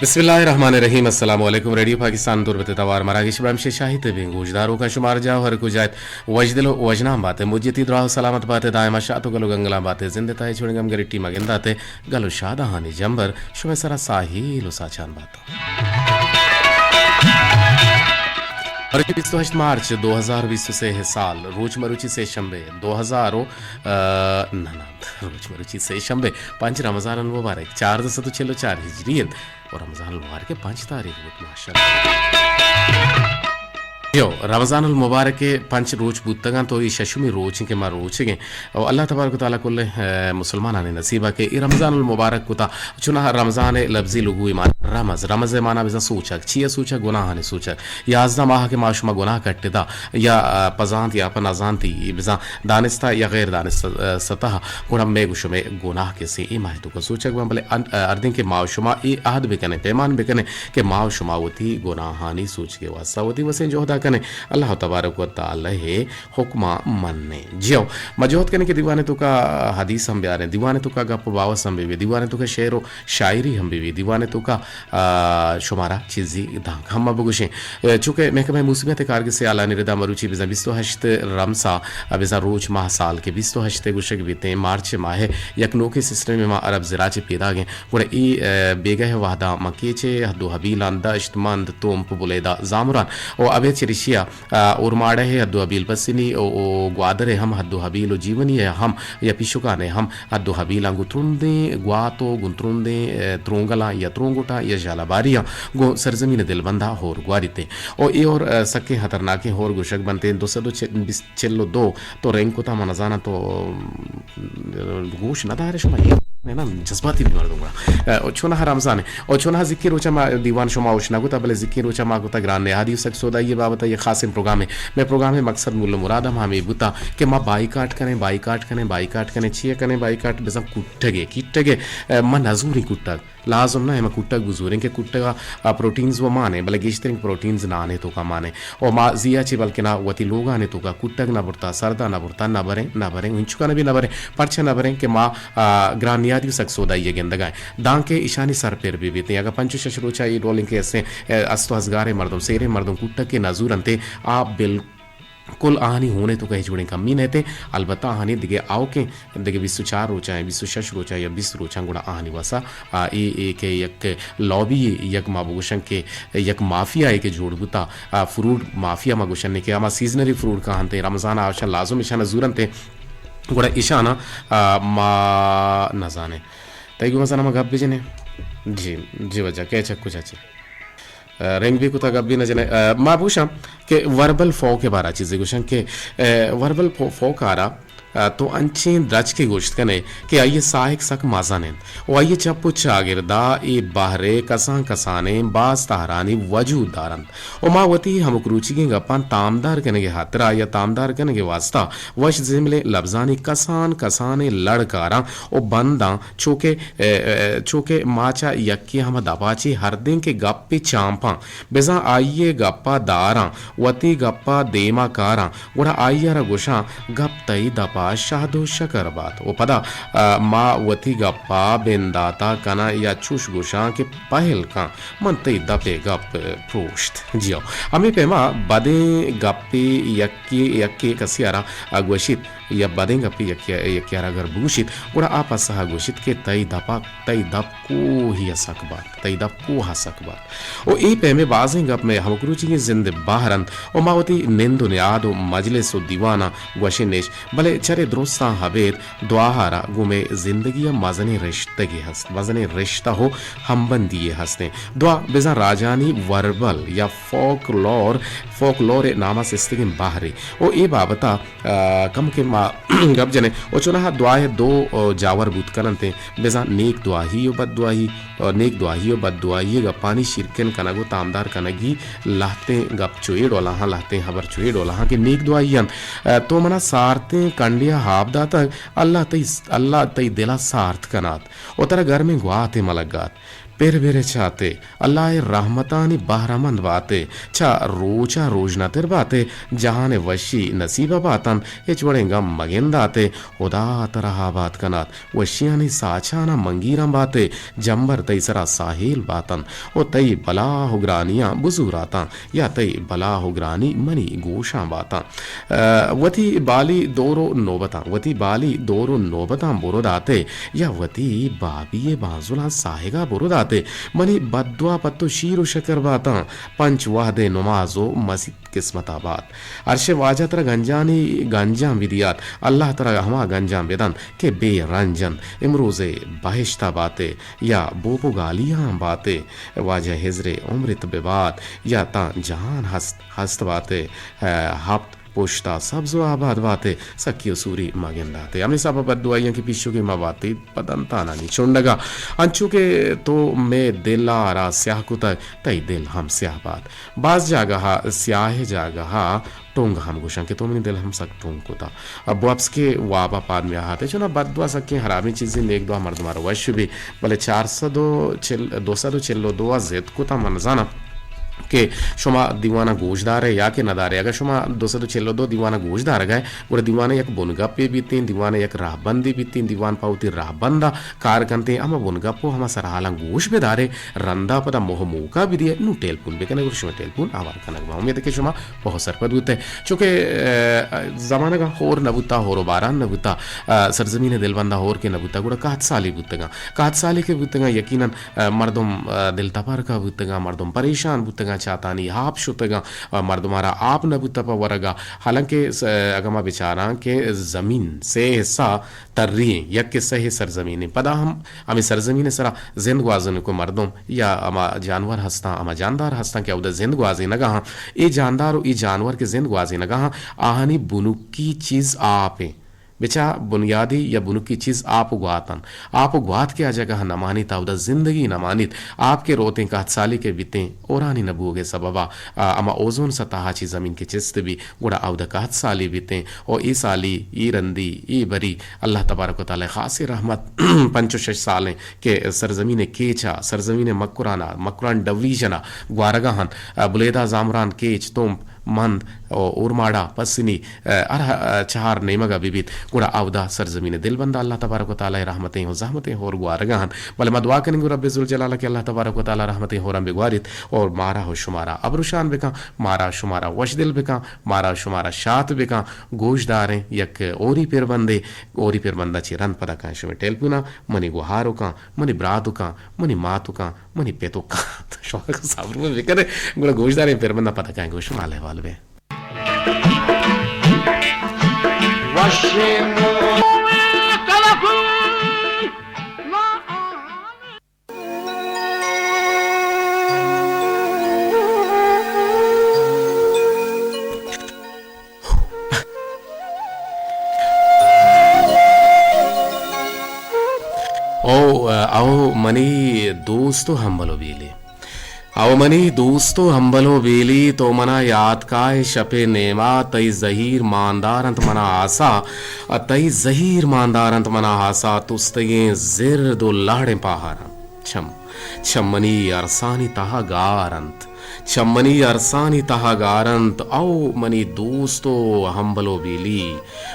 بسم اللہ الرحمن الرحیم۔ السلام علیکم۔ ریڈیو پاکستان تربت توار مراگش بامشے شاہی تبیں گوشداروکاں شمار جاہ ہر کجایت وجدل و وجنام باتے، مجتی دراہ و سلامت باتے، دائما شات و گل و گنگلان باتے، زند تائے چوڑیں گم گریٹی مگنداتے، گل و شادہانی جمبر شمے سرا ساہیل و ساچان بات۔ مروچی بیست و ہشت مارچ دو ہزار بیست و سے سال، روچ مروچی سے شنبے دو ہزار و، آ، نہ، نہ، روچ مروچی سے شنبے، پنچ رمضان المبارک، چاردہ سد و چل و چار ہجری انت و رمضان المبارک پنچ تاریخ بوت، ماشاءاللہ۔ یو، رمضان المبارک پنچ روچ بوتگاں تو یہ ششمی روچ کہ ما روچگیں۔ او اللہ تبارک و تعالی کل، اے، مسلمانانی نصیبہ کہ اے رمضان المبارک کتا۔ چوناہا رمضان لفظی لغوی معنی رمز، رمز معنی بزاں سوچگ، چیئے سوچگ؟ گناہانی سوچگ۔ یازدہ ماہ کہ ما شما گناہ کٹتا یا، آ، پزانت یا پہ نزانتی بزاں دانستہ یا غیر دانستہ، آ، سطح گڑا مے گو شمے گناہ کسے اے ماہ توکا سوچگ بن، بلے ان-، آ، اردیں کہ ما شما اے عہد بکنیں، پیمان بکنیں کہ ما شما وتی گناہانی سوچگے واسطہ وتی وسیں جہدا کنیں، اللہ تبارک و تعالی حکماں منیں۔ جیو، ما جہد کنیں کہ دیوان توکا حدیث ہم بیاریں، دیوان توکا گپ و باوس ہم بی، دیوان توکا شعر و شاعری ہم بی، دیوان توکا، آ، شمارا چیزی دانک ہم ما بگوشیں۔ اے، چونکہ محکمہ موسمیات کارگس اعلانی ردا مروچی بزاں بیست و ہشت رمسا، آ، بزاں روچ ماہ سال کہ بیست و ہشت گوشگ بیتیں، مارچ ماہ یک نوکیں سسٹم ما عرب زراچ پیداگیں۔ گڑا ای، اے، بیگہ وہدا مکیچے حد و حبیلان دشت مند تومپ بلیدہ زامران و ابید چریشیا آ، اورماڑہ ء حد و حبیل پسنی و، و گوادر ء ہم حد و حبیل و جیونی ء ہم یا پیشکان ء ہم حد و حبیلاں گوں ترندیں گوات و گوں ترندیں، اے، ترونگلاں یا ترونگٹاں یا ژالہ باریاں گوں سرزمین ء دلبنداں ہور گواریت انت۔ و اے ہور، اے، سکیں خطرناکیں ہور گوشگ بنت انت۔ دو سد و چل، بیست، چل و دو تو رنگ کتا، من نزاناں تو گوش نہ دارے شما، اے نہ، نہ، جذباتی بی مردم گڑا۔ ا، او چوناہا رمضان ہے۔ او چوناہا زکی روچا ما دیوان شما ہوش نہ گوتا، بلے زکی روچا ما گوتا گران نہادی و سک سودائی بابت یہ خاصیں پروگرام ہے۔ میں پروگرام ہے مقصد مول و مراد ہم ہمیں بوتا کہ ما بائیکاٹ کریں، بائیکاٹ کریں، بائیکاٹ کریں، چیئے کریں بائیکاٹ؟ بزاں کٹگے، کٹگے، ا، ما نزوری کٹگ۔ لازم نہ ایں ما کٹگ بزوریں کہ کٹگ ء، آ، پروٹینز و مان ایں، بلے گیشتریں پروٹینز نان ء توکا مان ایں۔ و ما زی ء چہ بلکنا وتی لوگان ء توکا کٹگ نہ برتا، سردا نہ برتا، نہ بریں، نہ بریں، انچکا نہ بی نہ بریں، پرچہ نہ بریں کہ ما، آ، گران نیادی و سک سودائی ء گندگا ایں۔ دانکہ ایشانی سر پر بہ بیتیں۔ اگاں پنچ و شش روچا اے ڈولیں کہ استیں، اے، است و ازگاریں مردم، سیریں مردم کٹگ کہ نزورنتے، آ بالکل کل آہانی ہون ء توکا ہچ وڑیں کمی نہ اتیں، البتہ آہانی دگہ آؤکیں، دگہ بیست و چار روچاں، بیست و شش روچاں یا بیست روچاں گڑا آہانی واسا، آ، اے، اے کہ یک لابی، یک ما بگوشن کہ یک مافیا اے کہ جوڑ بوتا، آ، فروٹ مافیا ما گوشن کہ ہما سیزنری فروٹ کاہنتے، رمضان آ اشان لازم اشان زورنتے، گڑا اشان، آ، ما نزانیں۔ تئی گو مثلا ما گپ بجنے۔ جی، جی وجہ کہ چک کجا چی۔ ء، رنگ بی کتگ، گپ بی نہ جنئے۔ ء، ما بوشاں کہ وربل فوک ء بارا چیزے گوشاں کہ، ء، وربل فو-، فوک آرا، ء، تو انچیں درچکے گوشت کنے کہ آئی ء ساہگ سک مزن انت و آئی ء چپ و چاگردا اے بہر ء کسان کسانیں باز تہرانی وجود دارنت و ما وتی ہمک روچیگیں گپاں تامدار کنگ ء ہاترا یا تامدار کنگ ء واستا وش زملیں لبزانی کسان کسانیں لڑ کاراں و بنداں چو کہ، ء، ء، چو کہ ما چہ یکے ہم دپا چہ ہردیں کہ گپے چامپاں، بزاں آئی ء گپا داراں، وتی گپا دیما کاراں، گڑا آئی ء را گوشاں، گپ تئی دپا شہد و شکر بات۔ و پدا، ء، ما وتی گپا بنداتا کناں یا چوش گوشاں کہ پہل کن، من تئی دپ ء گپ پروشت۔ جیو، ہمے پیما بدیں گپے یکے، یکے کسی ء را گوشیت، یا بدیں گپے یکے، یکے ء را اگر بگوشیت، گڑا آ پسہ ء گوشیت کہ تئی دپ ء، تئی دپ کوہی ء سک بات، تئی دپ کوہ ء سک بات۔ و اے پیمیں بازیں گپ مئے ہمکروچیگیں زند ء بہر انت و ما وتی نند و نیاد و مجلس و دیواناں گوشیں اش، بلے چرے درستاں ابید دعا ء را گوں مئے زندگی ء مزنیں رشتگے ہست، مزنیں رشتہ و ہمبندی یے ہستیں۔ دعا بزاں راجانی وربل یا فوک لور، فوک لور ء نام ء سستگیں بہرے و اے بابت ء آ، کمکے ما گپ جنیں۔ و چوناہا دعا ء دو، آ، جاور بوت کننت، بزاں نیک دعاہی و بد دعاہی، آ، نیک دعاہی و بد دعاہی ء گپانی شیرکن کنگ و تامدار کنگی لہتیں گپ چو اے ڈولاہاں، لہتیں ہبر چو اے ڈولاہاں کہ نیک دعاہی انت، آ، تو منا سارتیں کنڈیا ہاب داتگ، اللہ تئی، اللہ تئی دلا سارت کنات و ترا گرمیں گواتے ملگات۔ پر پر چاتے، اللہ ءِ رحمتانی بہرہ مند باتے، چہ روچ ءَ روژناتر باتے، جہان ءِ وشی نصیب ءَ باتن، ہچ وڑیں گم مگنداتے، ہدا ترا آباد کنات، وشیانی ساچاناں منگیراں باتے، جمبر تئی سرا ساہیل باتن، و تئی بلاہ و گرانیاں بزوراتاں، یا تئی بلاہ و گرانی منی گوشاں باتاں۔ ء، وتی بالی دور و نوبتاں، وتی بالی دور و نوبتاں برو داتے، یا وتی بابی ءِ بانزلاں ساہگا برو داتے۔ منی بددعا پہ تو شیر و شکر باتاں، پنچ وہدے نماز و مسیت قسمتا بات۔ عرش واجہ ترا گنجانی گنجاں بدیات، اللہ ترا ہما گنجاں بدنت کہ بے رنج انت۔ امروزے بہشتا باتے یا بوپ و گالیاں باتے، واجہ ہزرے عمرت ببات یا تاں جہان ہست، ہست باتے، ء، ہپت پشتا سبز و آباد باتے، سکی و سوری مگنداتے۔ ہمے سبب بددعائیاں کہ پیشوگی ما باتے پہ دنتانانی چنڈگا۔ انچو کہ تو مے دل ء را سیاہ کتگ، تئی دل ہم سیاہ بات۔ باز جاگہا سیاہ جاگہا ٹونگ ہم گوشاں کہ تو منی دل ہم سک ٹونگ کتا۔ ء بوپس کہ وابا پاد میاہاتے، چونا بددعا سکیں حرابیں چیزے، نیک دعا مردم ء را وش بی۔ بلے چار سد و چل، دو سد و چل و دو ء ضد کتا، من زاناں کہ شما دیوان ء گوش دارے یا کہ نہ دارے۔ اگاں شما دو سد و چل و دو دیوان ء گوش دارگا ئے، گڑا دیوان ء یک بنگپے بیتیں، دیوان ء یک رہبندے بیتیں، دیوان پہ وتی رہبند ء کار کنتیں، ہما بنگپ و ہما سرحالاں گوش بدارے، رندا پدا موہ موکا بدیئے، نوں ٹیلپون بکنے، گڑا شما ٹیلپون آوار کنگ باں۔ امید کہ شما بہت سرپد بوتے، چونکہ، ء، زمانگا ہور نہ بوتا، ہور و باران نہ بوتا، ء، سرزمین دلبندا ہور کہ نہ بوتا، گڑا کہت سالی بوتگاں۔ کہت سالی کہ بوتگاں، یقیناً، ء، مردم، ء، دل تپرکا بوتگاں، مردم پریشان بوتگاں، چاتانی آپ شتگاں، ء، مردمارا آپ نہ بوتا پہ ورگا۔ حالانکہ س-، اگاں ما بچاراں کہ زمین سے حصہ تری ایں، یک حصہ سرزمین ایں۔ پدا ہم ہمے سرزمین ء سرا زند گوازینوک مردم یا ہما جانور ہستاں، ہما جاندار ہستاں کہ اودا زند گوازینگا ہاں، اے جاندار و اے جانور کہ زند گوازینگا ہاں، آہانی بنکی چیز آپ ایں۔ بچا بنیادی یا بنکی چیز آپ و گوات انت۔ آپ و گوات کہ آ جگہ نہ مانیت، اودا زندگی نہ مانیت۔ آپ کہ روتیں کہت سالی کہ بیتیں، اورانی نہ بوگ ء سببا، آ، ہما اوزون سطح ء چہ زمین کہ چست بی، گڑا اودا کہت سالی بیتیں۔ و اے سالی، اے رندی، اے بری اللہ تبارک و تعالی خاصیں رحمت، پنچ و شش سالیں کہ سرزمین کیچا، سرزمین مکرانا، مکران ڈویژنا گوارگا ہن، بلیدہ، زامران، کیچ، تمپ، مند، اورماڑا، پسنی، ہر چہار نیمگا بہ بیت، گڑا اودا سرزمین دلبندا اللہ تبارک و تعالی رحمتیں و زحمتیں ہور گوارگا ہن۔ بلے ما دعا کنیں گوں رب ذوالجلال کہ اللہ تبارک و تعالی رحمتیں ہوراں بگواریت اور مارا و شمارا ابروشان بکن، مارا و شمارا وش دل بکن، مارا و شمارا شات بکن۔ گوش داریں یک اوری پربندے، اوری پربندا چہ رند پدا کاں شمے ٹیلپونا، منی گوہارکاں، منی براتکاں، منی ماتکاں، منی پتکاں۔ شما صبر بکنے، گڑا گوش داریں پربندا پدا کاں گوش مال احوال بے۔ او، او منی دوست و ہمبل و بیلی۔ او منی دوست و ہمبل و بیلی، تو منا یات کائے شپے نیما، تئی زہیر ماندار انت منا آسا، تئی زہیر ماندار انت منا آسا، تستگیں زرد و لہڑیں پاہاراں۔ چم، چم منی ارسانی تہا گار انت۔ چم منی ارسانی تہا گار انت۔ او منی دوست و ہمبل و بیلی،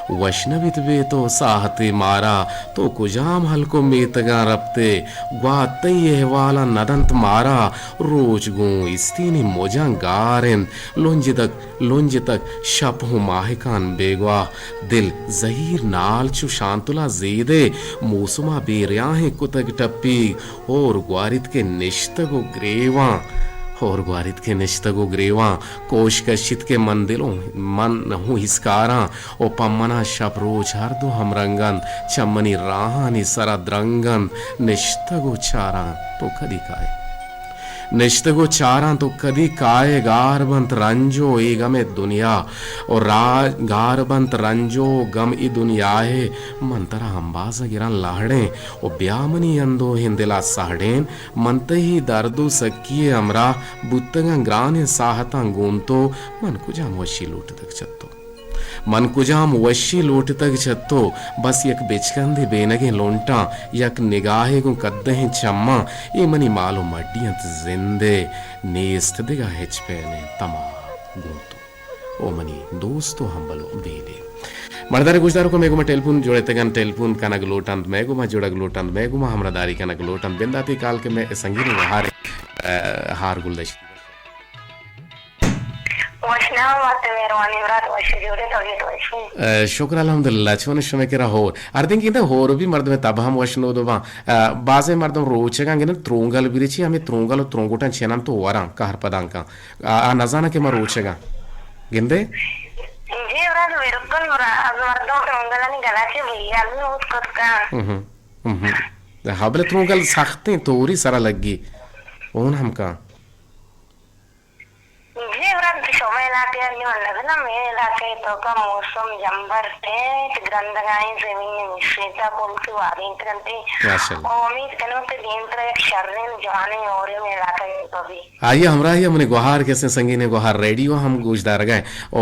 وش نہ بیت بے تو ساہتے مارا، تو کجام ہلک و میتگاں رپتے، گوات تئی احوالاں ندنت مارا، روچ گوں استینی مجاں گار انت، لنجدگ لنجتگ شپ ہوں ماہکان بیگواہ، دل زہیر نال چو شانتلا زیدے، موسما بے ریاہیں کتگ ٹپیگ، ہور گواریت کہ نشتگ و گریواں، ہور گواریت کہ نشتگ و گریواں، کوش کشیت کہ من دلوں من ہوں ہسکاراں، و پہ منا شپ روچ ہر دو ہمرنگ انت، چہ منی راہانی سرا درنگ انت، نشتگ و چاراں تو کدی کائے۔ نشتگ و چاراں تو کدی کائے، گار بنت رنج و اے گم ء دنیا، و را-، گار بنت رنج و گم ای دنیا ء۔ من ترا امبازاں گراں لہڑیں، و بیا منی اندوہیں دل ء سہڑیں۔ من تئی درد و سکی ء ہمراہ بوتگاں گرانیں ساہتاں گوں تو، من کجام وشی لوٹتگ چہ تو۔ من کجام وشی لوٹتگ چہ تو، بس یک بچکندے بینگیں لنٹاں، یک نگاہے گوں کدہیں چماں، اے منی مال و مڈی انت زندے، نیست دگہ ہچ پیمیں تما گوں تو۔ او منی دوست و ہمبل و بیلے۔ مڑدار گوشدار کو مئے گوما ٹیلیفون جوڑتگن، ٹیلیفون کنگ لوٹند، مئے گوما جڑگ لوٹند، مئے گوما ہمراہداری کنگ لوٹند، بنداتی کال کہ مئے سنگینی گوہار، ء، ہار گلدشت۔ وش نام وات مہربانی مراد، وش جوڑے، طبیعت وش ہے؟ ء، شکر الحمدللہ، چون شمے کرا ہور؟ اردن گندے ہور بھی مردم تب ہم وش نود باں۔ ء، بازیں مردم روچگاں گندے ترونگل بری چی ہمیں ترونگل و ترونگوٹاں چنن تو وراں کہر پدانکاں۔ آ، آ نزاناں کہ ما روچگاں۔ گندے؟ جی، برات، بالکل برات۔ مردم ترونگلانی گلا چہ بیال نوت کتکاں۔ ہم، ہم۔ ہاں، بلے ترونگل سختیں توری سرا لگی۔ اون ہم کاں۔ جی، برات، شما علاقہ ء نی من نزاناں، مئے علاقہ ء توکا موسم جمبر ٹیک گرندگائیں، زمین نشیتا پلکی وارینت کنتے۔ ماشاءاللہ۔ او امید کنوں کہ دیمترا یک شریں جوانیں ہورے مئے علاقہ ء تو بھی۔ آئی ء ہمراہی ء منی گوہار کسیں سنگینیں گوہار ریڈیو ہم گوش دارگ ء، او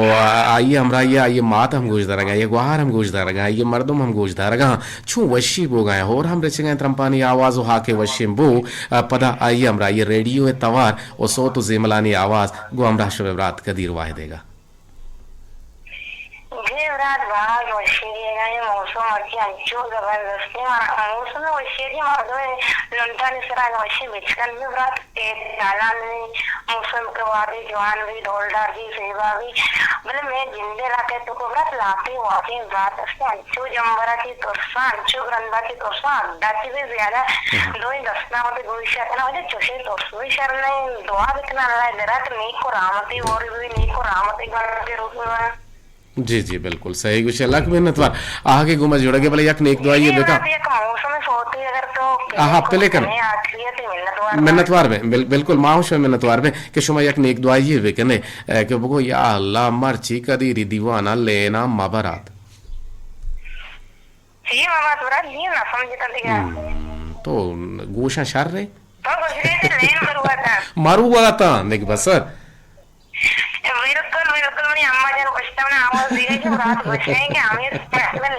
آئی ء ہمراہی ء آئی ء مات ہم گوش دارگ ء، آئی ء گوہار ہم گوش دارگ ء، آئی ء مردم ہم گوش دارگ ء، چون وشی بوگ ء، ہور ہم رچگ ء، ترمپانی آواز و ہاک ء وشیں بو، ء پدا آئی ء ہمراہی ء ریڈیو ء توار و سوت و زیملانی آواز گوں ہمراہ شمئے برات قدیر واحد ئیگ ء۔ جی برات، باز وشی ئیگ ء، اے موسم مرچی انچو زبردست انت۔ مر-، موسم وشی ء کہ مردم لنٹانی سرا وشی بچکن بھی برات، کہ سالان بھی موسم کہ وادی جوان بھی، ڈولدار بھی، زیبا بھی۔ بلے مئے جندے علاقہ تو کو برات لاپی واقعی برات است۔ چو جمبرا چی ترساں، چو گرندا چی ترساں، ادا چی بھی زیادہ دوئیں دستاں وتی گوشا کنا، وتی چوشیں ترس بھی شر نہیں، دعا بکنا اللہ درا کہ نیک و رحمتی بوری بھی، نیک و رحمتی گونا کے روح میں۔ جی، جی، بالکل صحیح گوشے، لک منتوار۔ آہگے گوما جوڑگے بلے یک نیک دعائیے بکا۔ یک موسم سوتی اگر تو آہا، پلے کن۔ آخریت منتوار۔ منتوار بے، بل-، بالکل ما ہوں شما منتوار بے کہ شما یک نیک دعائیے بکنے، اے، کہ بگو یا اللہ مرچی قدیری دیوانا لینا مبرات۔ چی ماما ترا نی نہ سمجھتا دیگا۔ ہم، تو گوشاں شر رے؟ تو گوشے کہ لین مروتا۔ مروتا، دیکھ بسر۔ بالکل، بالکل، منی اماں جان گوشتا، من آواز دیگا کہ برات گوشے کہ ہمیں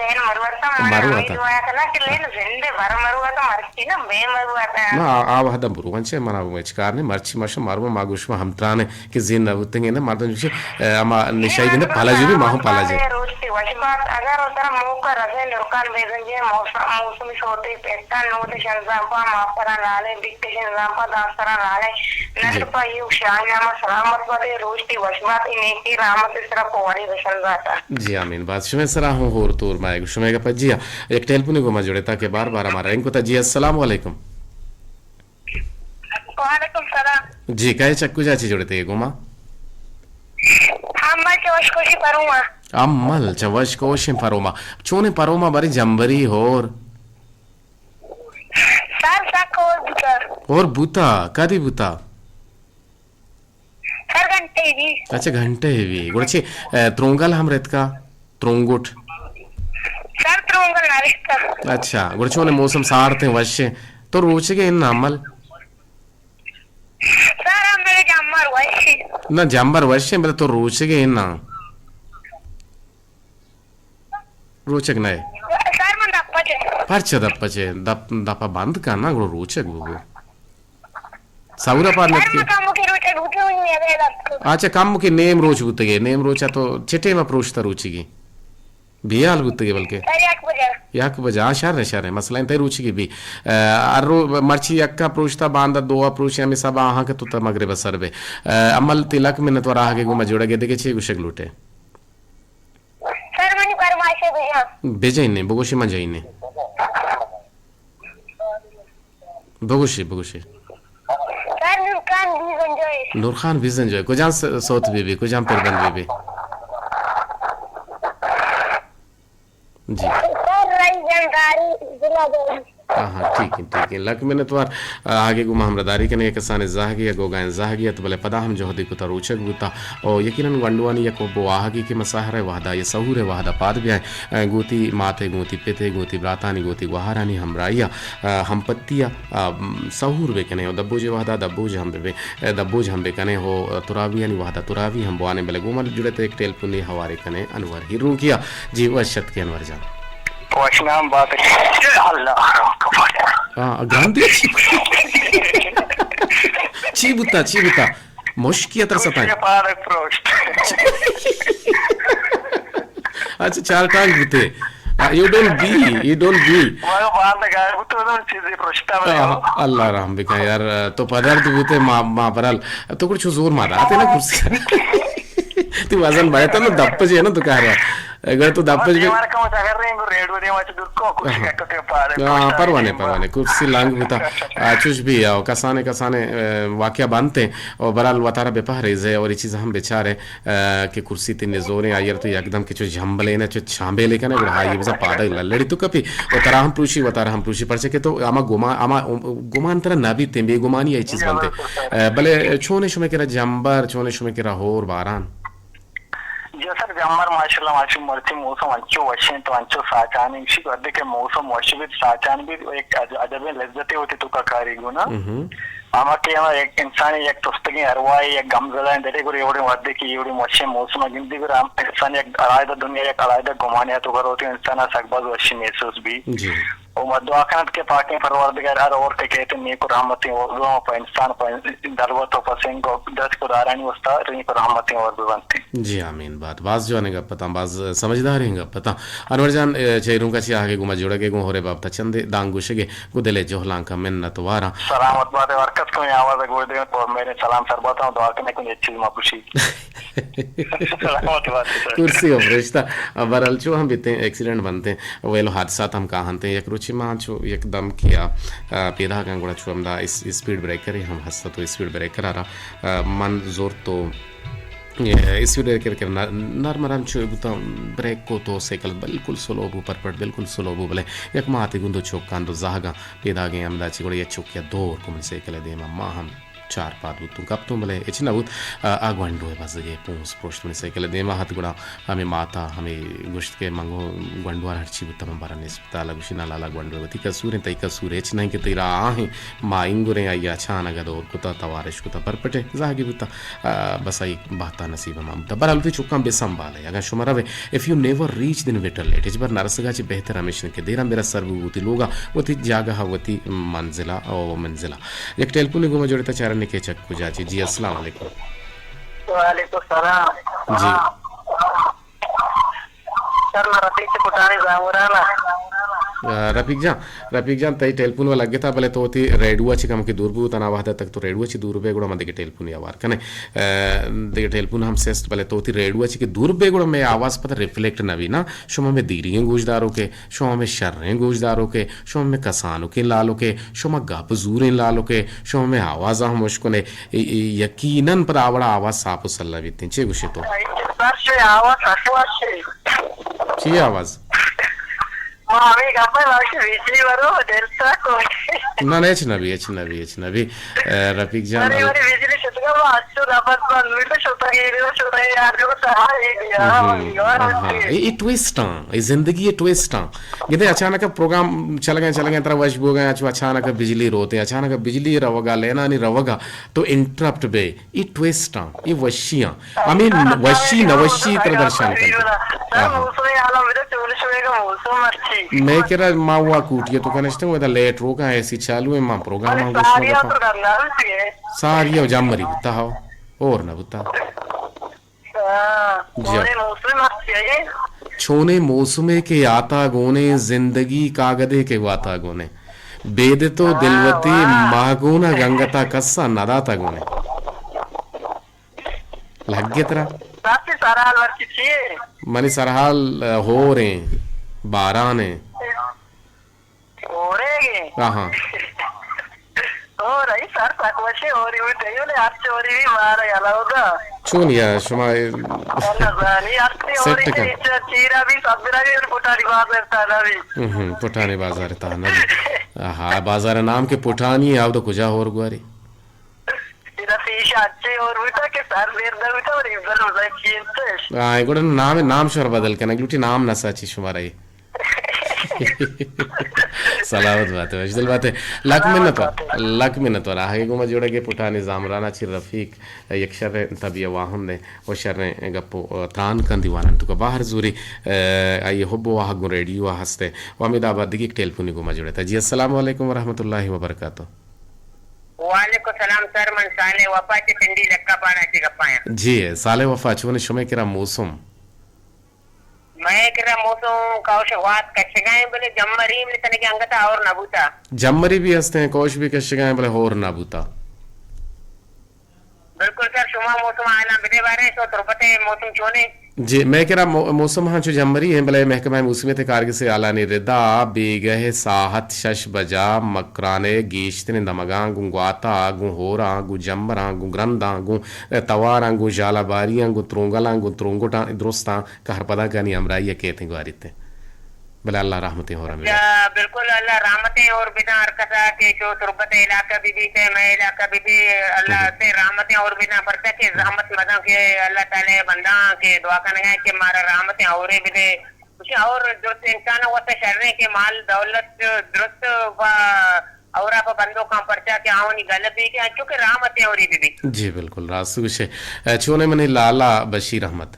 لین مروتا، من ہمیں دعا کنا کہ لین زندے بر مروتا، مرچی نہ بے مروتا۔ نہ، آ، آ وحدہ برو، انچے منا وہ اچ کار نے، مرچی مشو مارو ما گوش ما ہم ترانے۔ کہ زین نہ بوتگیں، نہ مردم چوشیں، اے، ہما نشائی گندے پالا جی بھی، ما ہم پالا جی۔ روچ تئی وش بات، اگر ترا موقع رسے نورخان بیزنجے موسم، موسمی سوتے پیٹا نود شنزامپا ماپرا لالے، دکشن زامپا داسترا لالے، جی۔ نگرپا یو شاہی نامہ سلامت بات، روچ تئی وش بات، اے نیکی رحمت سرا پوری بشنزاتا۔ جی آمین۔ بات شمے سرا ہوں ہور تور مائے گو شمے گا پجیا۔ یک ٹیلیفونے گو ما جڑے تاکہ بار بار ہمارا رنگ کو تا۔ جی السلام علیکم۔ وعلیکم سلام۔ جی، کئے چہ کجا چہ جوڑتے گوما؟ ہمل چہ وشکوشی پروما۔ ہمل چہ وشکوشیں پروما۔ چونیں پروما بری جمبری ہور؟ سر سک ہور بوتا۔ ہور بوتا، کدی بوتا؟ سر گھنٹے بھی۔ اچھا، گھنٹے بھی۔ گڑا چے، اے، ترونگل ہم رتکا؟ ترونگوٹ۔ سر ترونگل نہ رتکا۔ اچھا، گڑا چونے موسم سارتیں وشیں۔ تو روچگے ان ہمل؟ سر ہمل جمبر وشیں۔ نہ، جمبر وشیں، بلے تو روچگے ان نہ۔ روچگ نہ۔ سر من دپا چے۔ پرچہ دپا چے؟ دپ، دپا بند کن نا، گڑا روچگ بگو۔ سہورا پاد نتکے؟ کم کہ روچ بوتگے، اچھا، کم کہ نیم روچ بوتگے، نیم روچا تو چٹے ما پروشتا روچگی؟ بیال بوتگے بلکہ؟ یک بجہ۔ یک بجہ، ہاں، شر ہے، شر ہے، مسئلہ انت روچگی بھی۔ ا، ہر رو-، مرچی یکا پروشتا، باندا دوا پروشی، ہمیں سب آہاں کہ تو تا مغرب سر بے۔ ا، عمل تی لک منت ور آہگے گوما جوڑگے دگے چے گوشگ لوٹے؟ سر منی فرمائش ہے بجا۔ بجائینے، بگوشی من جائینے۔ بگوشی، بگوشی۔ سر نورخان بیزنجوئے۔ نورخان بیزنجوئے۔ کجام س-، سوت بی بی، کجام پربند بی بی؟ جی۔ سر رئیس زرداری ضلع بولی۔ آہاں، ٹھیک ہے، ٹھیک ہے۔ لک منتوار۔ آ، آگے گوں ما ہمراہداری کنے، یک کسانیں زہگے یا گوگائیں زہگے ات، بلے پدا ہم جہدے کتا، روچگ بوتا۔ او یقیناً گونڈوانی یک حب و واہگے کہ ما سحر ءِ وہدا یا سحور ءِ وہدا پاد بیائیں، آ، گوں وتی مات ءِ، گوں وتی پت ءِ، گوں وتی براتانی، گوں وتی گوہارانی ہمراہی ءَ، آ، ہمپتی ءَ، آ، م، سحور بکنے و دبوج ءِ وہدا دبوج ہم ببیں۔ دبوج ہم بکنیں ہو، تراویانی وہدا تراوی ہم بوانیں، بلے گوں ما جڑت یک ٹیلیفونے ہوارے کنیں انور ہیرونکیا۔ جی، وش اتکے انور جان۔ وش نام بات۔ اللہ اکبر۔ ہاں، گران دی۔ چی بوتا، چی بوتا؟ مشکی اتر ستا۔ پارک پروشت۔ اچھا، چار ٹانگ بوتے۔ آ، یو ڈونٹ بی، یو ڈونٹ بی۔ مگا باند گائے بوتو، چیزی پروشتا۔ آہ، اللہ رحم بکن یار، تو پدرد بوتے، ما، ما برال، تو کچھ زور ما داتے نا کرسی۔ تو وزن بڑھتا نا، دپ جے نا تو کہہ رہا۔ اگر تو دپ جے۔ دیوار کا مجا کر رہے ہیں، ریڈیو دیوار سے دور کو، کرسی کا کتے پارے۔ ہاں، پروانے، پروانے، کرسی لانگ بوتا۔ آ، چوش بھی آؤ، کسانے، کسانے، آ، واقعہ بنتے، اور برال وتارا بے پہرے زے، اور یہ چیز ہم بیچارے۔ آ، کہ کرسی تی نزوریں، آئی ءَ را تو یکدم کہ چو جھمبلے نہ، چو چھامبیلے کنے، گڑا آئی بزاں پادا للڑی تو کپی، و ترا ہم پروشی، و ترا ہم پروشی، پرچہ کہ تو اما گمان، اما گمان ترا نہ بیتیں، بے گمانی آئی چیز بنتے۔ آ، بلے چونے شمے کرا جمبر، چونے شمے کرا ہور باران؟ جی سر، جمبر ماشاءاللہ، ماشاءاللہ، مرچی موسم انچو وشیں تو انچو ساچانی، اسی وقت کہ موسم وش بیت، ساچان بیت، ایک عج-، عجبیں لذتے ہوتی تو کا کاری گونا۔ ہما ٹیم ءَ یک انسانے یک تستگیں ارواحے یک گم زدائیں دلے گڑا اے وڑیں وھدے کہ اے وڑیں وشیں موسم ءَ گندی گڑا ہم انسان یک علیحدہ دنیا، یک علیحدہ گمانے ءِ توکا روت، انسان ءَ سک باز وشی محسوس بی۔ جی۔ و ما دعا کنت کہ پاکیں پروردگار ہر ہور کہ کیت نیک و رحمتیں اردو ہم پہ انسان، پہ دلوت و پہ سنگ و دست کدارانی واسطہ نیک و رحمتیں ہور بہ بنت۔ جی آمین بات۔ باز جوانیں گپ اتاں، باز سمجھداریں گپ اتاں۔ انور جان، اے، چہ ایرونکا چہ آہگے گوما جوڑگے گوں ہورے بابتا چندے دانگ گوشگے۔ گوں دل ءِ جہلانکاں منت واراں۔ سلامت بات ئے، ہر کس کہ منی آواز ءَ گوش دئیت، پر مہریں سلام سر بات آں، دعا کنیں کہ یک چیز ما پرشی۔ سلامت بات ئے سر۔ کرسی ءَ پرشتہ، بہرحال چو ہم بیتیں، ایکسیڈنٹ بنتیں، ویل و حادثات ہم کاہنتیں۔ یک روچے ما چو یک دم کیا، آ، پیداگاں گڑا چو ہمدا اس-، اسپیڈ بریکرے ہم ہست ات و اسپیڈ بریکر ءَ را، آ، من زرت و اے، اسپیڈ بریکر کہ نر-، نرم نرم چو بوتاں، بریک کو تو سائیکل بالکل سلو بو، پرپٹ بالکل سلو بو، بلے یک ماتے گوں دو چوکاں، دو زہگاں پیداگیں ہمدا چی گڑا یک چوکیا دور کو منی سائیکل ءِ دیما، ما ہم چار پاد بوتوں کپتوں، بلے ہچ نہ بوت۔ آ، آ گونڈو ءِ بزگے پونس پروشت منی سائیکل ءِ دیما ات گڑا ہمے ماتا ہمے گوشت کہ من گوں گونڈو ءَ را ہرچی بوتہ من برن اسپتال ءَ، گوشی نا لالا گونڈو وتی قصور انت، تئی قصور ہچ نہ انت کہ تئی را آہیں ما انگریں آئی ءَ اچانک ءَ دور کتہ، توارش کتہ، پرپٹے زہگے بوتہ۔ آ، بس آئی بہتا نصیب ہما بوتہ۔ بہرحال وتی چکاں بہ سنبھالے، اگاں شما روے، if you never reach then better late، ہچبر نہ رسگا چہ بہتر ہمیش انت کہ دیراں برا سر بو وتی لوگا، وتی جاگہا، وتی منزلا او منزلا۔ یک ٹیلیفونے گوما جوڑتا، چارنے کہ چک کجا چی۔ جی السلام علیکم۔ وعلیکم السلام۔ جی۔ سر، من رفیق چہ کٹانی زامران آں۔ آ، رفیق جان، رفیق جان، تئی ٹیلیفون ءَ لگتا، بلے تو وتی ریڈیو ءَ چہ کمکے دور بو، تنا وہدے تک تو ریڈیو ءَ چہ دور بے، گڑا من دگہ ٹیلیفونے ہوار کنیں۔ آ، دگہ ٹیلیفون ہم سست، بلے تو وتی ریڈیو ءَ چہ کہ دور بے، گڑا مئے آواز پتہ ریفلیکٹ نہ بی نا۔ شما مئے دیریگیں گوشداروکے، شما مئے شریں گوشداروکے، شما مئے کسانکیں لالوکے، شما گپ زوریں لالوکے، شما مئے آواز ہم اشکنے۔ ای-، ای-، یقیناً پدا آ وڑا آواز صاف و سلہ بیتیں۔ چے گوشے تو؟ سر، شے آواز سک وش اے۔ چی آواز؟ ما ہمے گپ ءَ لاشی بجلی برو، دل سک ہو۔ نہ، نہ، ہچ نہ بی، ہچ نہ بی، ہچ نہ بی۔ اے، رفیق جان، ارے، ارے، بجلی شتگا، ما اچو نفس بند، میٹر شتگی، میٹر شتگی، یار، جو سہا، اے، یار، ہم، یار، ہاں، ہم، اے، اے ٹویسٹ آں، اے زندگی اے ٹویسٹ آں۔ گندے اچانک پروگرام چلگیں، چلگیں، ترا وش بوگا، اچو اچانک بجلی روتے، اچانک بجلی روگا، لینانی روگا، تو انٹرپٹ بے۔ اے ٹویسٹ آں، اے وشی آں۔ ہمے وشی نوشی ترا درشان کنت۔ آہا۔ مئے کرا ما وا کوٹی تو کنشتیں، ودا لیٹ روکاں، اے سی چالو ایں، ما پروگرام گوش نہ کتاں۔ ساری او جمری بوتا ہو، اور نہ بوتا۔ ہاں، جی۔ چونیں موسمے کہ آتا گونیں، زندگی کاگدے کہ واتا گونیں۔ بید تو دلوتی ماہ گونا گنگتا کسا نداتا گونیں۔ لگے ترا؟ سرحال مرچی چی اے؟ منی سرحال، آ، ہور ایں، باران ایں۔ ہورے گے؟ آہاں۔ ہور اے سر سک وشی ہوری بوتے، یو نے ہرچ ہوری بھی مارا یلا ہوگا۔ چون یا شما اے اللہ زانی، ہرچ ہوری سیٹ کن۔ چیرا بھی، سبرا بھی، پٹانی بازار تانا بھی۔ ہم، پٹانی بازار تانا بھی۔ آہا، بازار ءِ نام کہ پٹھانی اِنت، آ وت کجا ہور گواری؟ ادا پیش اچے ہور بیتا کہ سر دیر نہ بیتا اور ایزل بزن چینتش۔ آ، گڑا نام، نام شر بدل کنگ لوٹی، نام نسا چی شمارا اے۔ سلامت بات ئے، وشدل بات ئے۔ لک منت وار، لک منت وار۔ آہگے گوما جوڑگے پٹھانی زامرانا چی رفیق، یک شریں طبیعت واہندے و شریں گپ و تران کن دیوانان تو کا باہر زوری، آئی حب و واہگ گوں ریڈیو ءَ ہستے۔ و ہمے دابا دگہ یک ٹیلیفونی گوما جوڑتا۔ جی، السلام علیکم ورحمۃ اللہ وبرکاتہ۔ وعلیکم السلام سر، من صالح وفا چہ پنڈی لکا پاڑا چہ گپایاں۔ جی، صالح وفا، چون شمے کرا موسم؟ مئے کرا موسم کوش وات کشگائیں، بلے جمری ملے تنگی انگتا اور نہ بوتا۔ جمری بھی ہستے ہیں، کوش بھی کشگائیں، بلے ہور نہ بوتا۔ بالکل سر، شما موسم ءِ حالاں بدے باریں، تو تربت ءِ موسم چونے؟ جی، مئے کرا مو-، موسم ہاں چو جمری ہیں، بلے محکمہ موسمیت ءِ کارگس ءِ حالانی ردا بیگہ ساعت شش بجا مکران ءِ گیشتریں دمگاں گوں گواتا، گوں ہوراں، گوں جمبراں، گوں گرنداں، گوں، اے، تواراں، گوں ژالہ باریاں، گوں ترونگلاں، گوں ترونگٹاں درستاں کہرپدانکانی ہمراہی ءَ کیت گواریت۔ بلے اللہ رحمتیں ہور ہمیں۔ اچھا، بالکل اللہ رحمتیں ہور بداں ہر کسا کہ چو تربت ءِ علاقہ بہ بیت، مئے علاقہ بہ بی، اللہ ہم۔ سے رحمتیں ہور بداں، پرچا کہ زحمت مداں کہ اللہ تعالی بنداں کہ دعا کنگا کہ مارا رحمتیں ہورے بدے۔ کچھ اور درست انسان واسطہ شریں کہ مال دولت درست با اورا پہ بندوکاں، پرچا کہ آوانی گل بی کہ انچو کہ رحمتیں ہوری بہ بی۔ جی بالکل راست گوشے۔ اے، چونے منی لالا بشیر احمد؟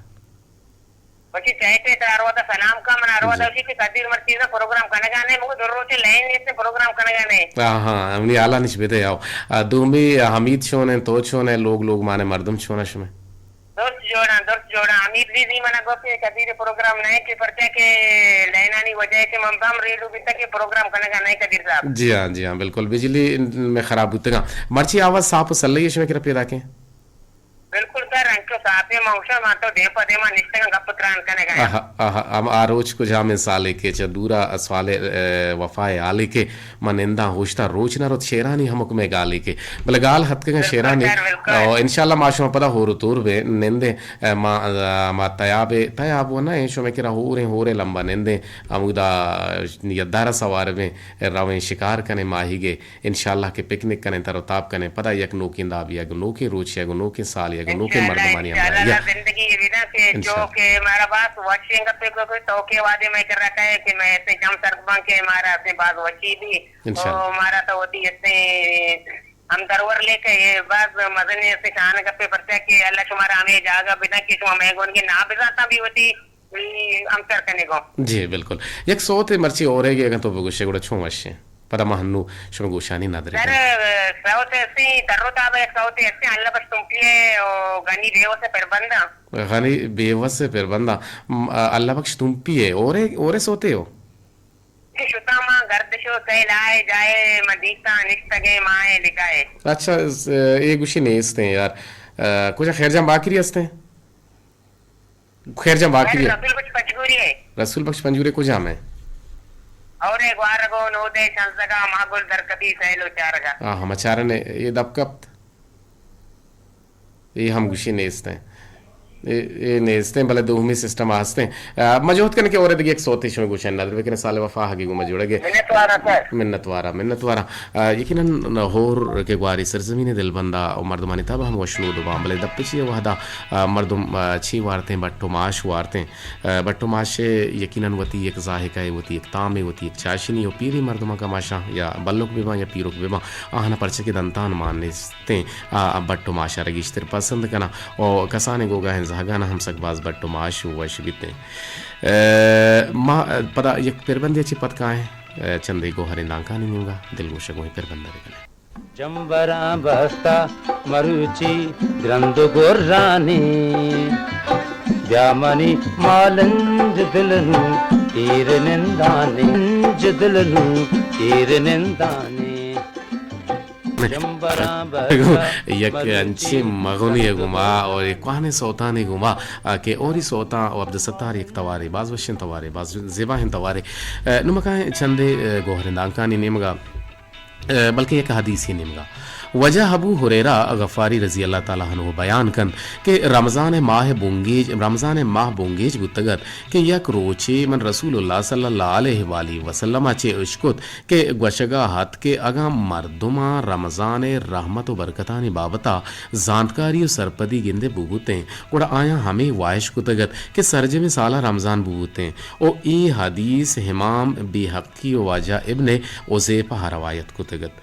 بشیر چاہتے ترا ہر ودا سلام کا، من ہر ودا جی۔ اسی کہ قدیر مرچی نا پروگرام کنگا نے، مگو دو روچے لائن نیست پروگرام کنگا نے۔ ہاں، ہاں، ہمنی حالا نش بدے آؤ۔ آ، دومی حمید چونے، تو چونے، لوگ، لوگ مانے مردم چونا شمے؟ درست جوڑاں، درست جوڑاں۔ حمید بھی، بھی منا گوشت کہ قدیر پروگرام نہ کہ پرچا کہ لائنانی وجہ سے من بم ریڈو بیتا کہ پروگرام کنگا نہ قدیر صاحب۔ جی ہاں، جی ہاں، بالکل۔ بجلی میں خراب بوتگا۔ مرچی آواز صاف و سلئی شمے کرا پیدا کیں؟ بالکل سر، انچو صافیں موسم آ تو دیم پہ دیما نشتگاں گپ تران کنگا۔ آہا، آہا، ہم آ روچ کجامیں سالے کہ چہ دورا سوالے، اے، وفائے حالے کہ من ننداں ہوشتا روچ نہ روت شعرانی ہمک مئے گالے کہ بلے گال ہتکگاں بالکل شعرانی۔ سر، بالکل۔ او انشاءاللہ ما شما پدا ہور و تور بیں نندیں، اے، ما، اے، ما تیابے، تیاب و نہ ایں شمے کرا ہوریں، ہورے لمبا نندیں، ہمودا یدارا سوار بیں، رویں شکار کنیں ماہیگے۔ انشاءاللہ کہ پکنک کنیں، تر و تاب کنیں، پدا یک نوکیں دابے، یک نوکیں روچے، یک نوکیں سالے، یک نوکیں انشاءاللہ، مردمانی انشاءاللہ، ہمراہی ءَ۔ اللہ زندگی بنا کہ انشاءاللہ۔ جو کہ مارا باز وشیں گپے کو کہ تو کہ وعدے میں کر رکھا ہے کہ میں ایسے جم سر باں کہ مارا ایسے باز وشی بھی انشاءاللہ۔ اور مارا تو ہوتی ایسے ہم درور لے کے یہ باز مزنی ایسے شان گپے پرچا کہ اللہ شمارا ہمیں جاگہ بنا کہ شما میں گون کے نہ بزاتا بھی ہوتی۔ ہمسر کنگو۔ جی، بالکل۔ یک سوتے مرچی اورے گے اگاں تو بگوشے گڑا چون وشیں؟ پدا ما ہنو شما گوشانی ندر سر، کنیں۔ سوتے اسی، تر و تاب یک سوتے اسی، اللہ بخش تمپی ہے، او غنی بیوس ہے پربندہ۔ غنی بیوس ہے پربندہ۔ م-، اللہ بخش تمپی ہے۔ اورے، اورے سوتے ہو؟ کہ شتا ما گرد شو سیل آئے جائے، ما دیتا نشتگے مائے لگائے۔ اچھا، س-، اے گوشی نیستیں یار۔ آ، کجا خیر جان باکری ہستیں؟ خیر جان باقی ہے۔ رسول بخش پنجگوری ہے۔ رسول بخش پنجگوری کجام ہے؟ اور ایک وارگو نودے چنزگا ماگل درکبی سیلو چارگا۔ ہاں، ہم چارنے یہ دب کپت۔ یہ ہم گوشی نیست ہیں۔ یہ، یہ نیست ہیں، بلے دومی سسٹم آست ہیں۔ آ، مجہود کن کہ اور دیگه یک سوتی شما گوشن ندر بکن سال وفا ہگی گو مجوڑے گے۔ منت وارا سر۔ منت وارا، منت وارا۔ آ، یقیناً ہور کہ گواری سرزمین دلبندا و مردمانی تب ہم وشنود باں، بلے دپ چی وہدا، آ، مردم، آ، چی وارتیں، بٹ و ماش وارتیں۔ آ، بٹ و ماش یقیناً وتی یک ذائقہ، وتی یک طعم، وتی یک چاشنی و پیری مردماں کماشاں یا بلک بباں یا پیرک بباں، آہاں پرچہ کہ دنتان مان نیستیں، آ، بٹ و ماش را گیشتر پسند کناں و کسانیں گوگاہیں زہگاں ہم سک باز بٹ و ماش وش بیتیں۔ آ، ما پدا یک پربندے چی پد کائیں۔ چندے گوہریں دانکانی نیمگا دلگوش گوئیں پربندہ بکنیں۔ جمبراں بستا مروچی گرند گرانی، بیا منی مالنج دل نوں تیر نندانی، ننج دل نوں تیر نندانی۔ جمبراں بستا یک انچیں مغنی گما اور یک کوہنیں سوتانی گما، آ، کہ اوری سوتاں و عبدالستار یک توارے، باز وشیں توارے، باز زیباہیں توارے۔ آ، نمکائیں چندے، آ، گوہریں دانکانی نیمگا بلکہ یک حدیثے نیمگا۔ واجہ ابو ہریرہ غفاری رضی اللہ تعالی عنہ بیان کنت کہ رمضان ماہ بنگیج، رمضان ماہ بنگیج بوتگ ات کہ یک روچے من رسول اللہ صلی اللہ علیہ وآلہ وسلم ءَ چہ اشکت کہ گوشگا ات کہ اگاں مردماں رمضان ءِ رحمت و برکتانی بابتا زانتکاری و سرپدی گندے ببوتیں، گڑا آیاں ہمے واہش کتگ ات کہ سرجمیں سالا رمضان ببوتیں۔ و اے حدیث امام بیہقی و واجہ ابن حذیفہ ءَ روایت کتگ ات۔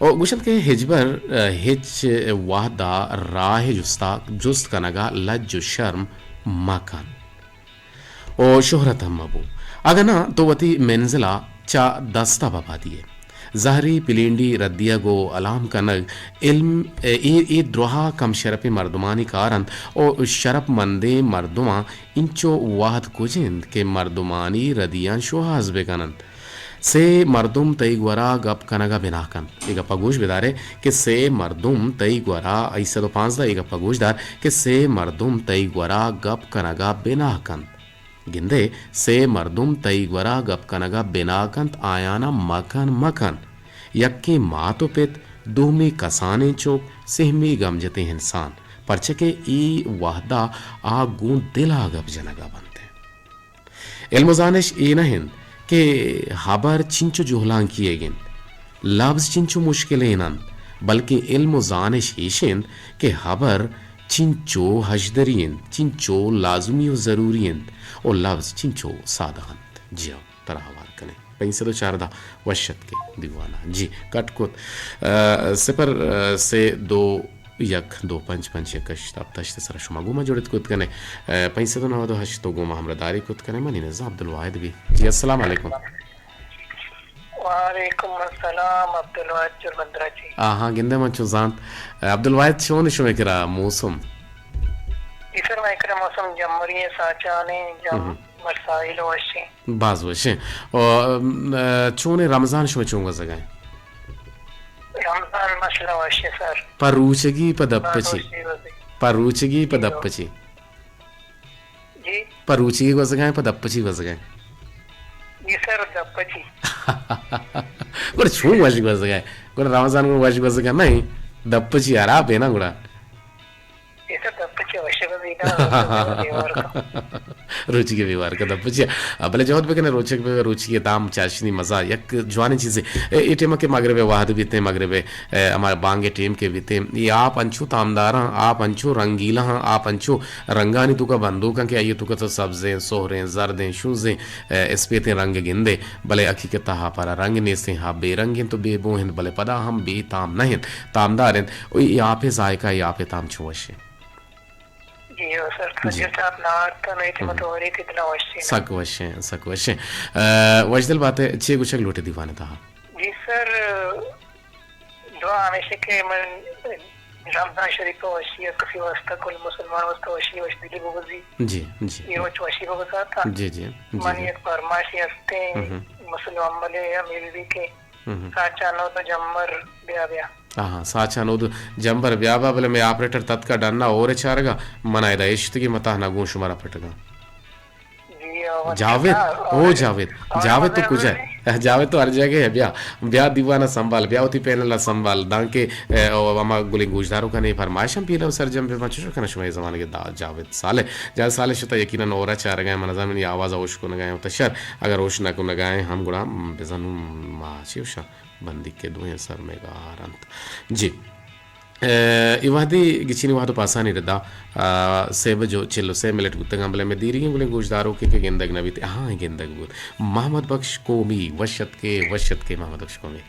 و گوشنت کہ ہچبر، ء، ہچ وہدا راہ جستا، جست کنگا لج و شرم مکن و شہرت ہم مبو۔ اگہ نہ تو وتی منزلا چہ دستا ببا دیئے۔ زہری، پلینڈی، ردیگ و الام کنگ، علم، ء، اے، اے دراہا کم شرپیں مردمانی کار انت و شرپ مندیں مردماں انچو وہد کج انت کہ مردمانی ردیاں شوہاز بکن انت۔ سے مردم تئی گورا گپ کنگا بناہ کنت۔ اے گپا گوش بدارے کہ سے مردم تئی گورا، سئے سد و پانزدہ، اے گپا گوش دار کہ سے مردم تئی گورا گپ کنگا بناہ کنت۔ گندے، سے مردم تئی گورا گپ کنگا بناہ کنت، آیانا مکن، مکن۔ یکے مات و پت، دومی کسانیں چک، سہمی گمجتیں انسان۔ پرچہ کہ اے وہدا آ گوں دلا گپ جنگا بنت۔ علم و زانش اے نہ انت کہ ہبر چنچو جہلانکی ئیگ انت، لبز چنچو مشکلین انت، بلکیں علم و زانش ایش انت کہ ہبر چنچو ہژدری انت، چنچو لازمی و ضروری انت و لبز چنچو سادہ انت۔ جی ہو، ترا ہوار کنیں۔ پنچ سد و چاردہ وش اتکے دیوانا۔ جی، کٹ کت۔ ء، صفر، ء، سے دو یک دو پنچ پنچ یک ہشت ہپت ہشت سرا شما گوما جڑت کت کنے۔ ء، پنچ سد و نود و ہشت تو گوما ہمراہ داری کت کنے۔ منی نزا عبدالواحد بی۔ جی، السلام علیکم۔ وعلیکم السلام، عبدالواحد چور بندرا چی۔ آہاں، گندے من چو زانت۔ ء، عبدالواحد چون شمے کرا موسم؟ جی سر، مئے کرا موسم جمری ہے، ساچانے، جم-، ہم۔ برسائل وشیں۔ باز وشیں۔ و، م، چونیں رمضان شما چون گوزگائیں؟ رمضان ماشاءاللہ وشیں سر۔ پہ روچگی پہ دپ باز چی؟ وشیں گوزی۔ پہ روچگی پہ جی دپ ہو۔ چی؟ جی؟ پہ روچگی گوزگائیں، پہ دپ چی گوزگائیں؟ جی سر، دپ چی۔ گڑا چون وش گوزگائیں؟ گڑا رمضان گڑا وش گوزگا نہیں؟ دپ چی حراب ہے نا گڑا؟ اے سر دپ چی وش گوزی نا، روچگی بیوار کا۔ روچگی بیوار کا دپ چی۔ بلے جہد بکنے روچگ بہ، روچگی تام چاشنی مزہ یک جوانیں چیزے۔ اے، اے ٹیم کہ مغرب وہد بیتے، مغرب، اے، ہمارا بانگ ٹیم کے بیتے۔ اے آپ انچو تامداراں، آپ انچو رنگیلا ہاں، آپ انچو رنگانی توکا بندوکاں کہ آئی توکا تو سبزیں، سہریں، زردیں، شونزیں، اے، اسپیتیں رنگ گندے۔ بلے حقیقت ء ہاپارا رنگ نیستیں، ہاپ بے رنگ انت و بے بو انت، بلے پدا ہم بے تام نہ انت، تامدار انت۔ و اے آپ ذائقہ، اے آپ تام چو وش انت۔ جی ہو سر، جی۔ کجا صاحب نہ آرتا، نہ اتنا ہم۔ تو وری کتنا وش انت۔ سک وش انت، سک وش انت۔ ء، وشدل بات ہے، چے گوشگ لوٹے دیوانے تہا؟ جی سر، دعا ہمیشہ کہ من رمضان شریف ء وشی ء کسی واسطہ، کل مسلمان واسطہ وشی، وش دلی بگوزی۔ جی، جی۔ یہ وچ وشی بگوزاتا۔ جی، جی، جی، من جی۔ یک فرمائشی ہستے، ہم۔ مسلم عمل امیل بھی کہ ہم۔ ساچا نو تو جمر بیا بیا۔ ہاں، ہاں، ساچا نو تو جمبر بیا بیا، بلے میں آپریٹر تتکا ڈنا اور چارگا، منا ادا اشتگی متا نہ گوں شمارا پٹگا۔ جی، او جاوید، اچھا، او اور جاوید، اور جاوید تو مزے کجا میں ہے؟ جاوید تو ہر جگہ ہے، بیا، بیا دیوانا سنبھال، بیا وتی پینل سنبھال، دانکہ، اے، او، ہما گلیں گوشداروں کا نہیں فرمائش ہم پیلو سرجم بہ چوش کنا شما زمانے کے دا جاوید صالح، جاوید صالح شتا یقیناً اورا چارگائیں، من زمین آواز اوش کو نگائیں، تو شر، اگر اوش نہ کو نگائیں، ہم گڑا بزن ما چی وشا بندی کے دوئیں سر میں گار انت۔ جی۔ ء، اے وہدی گچینی وہد و پاسانی ردا، ء، سے بج و چل و سے منٹ بوتگاں، بلے مئے دیریگیں گلیں گوشداروکے کہ گندگ نہ بیت، ہاں، گندگ بوت۔ محمد بخش قومی، وش اتکے، وش اتکے محمد بخش قومی۔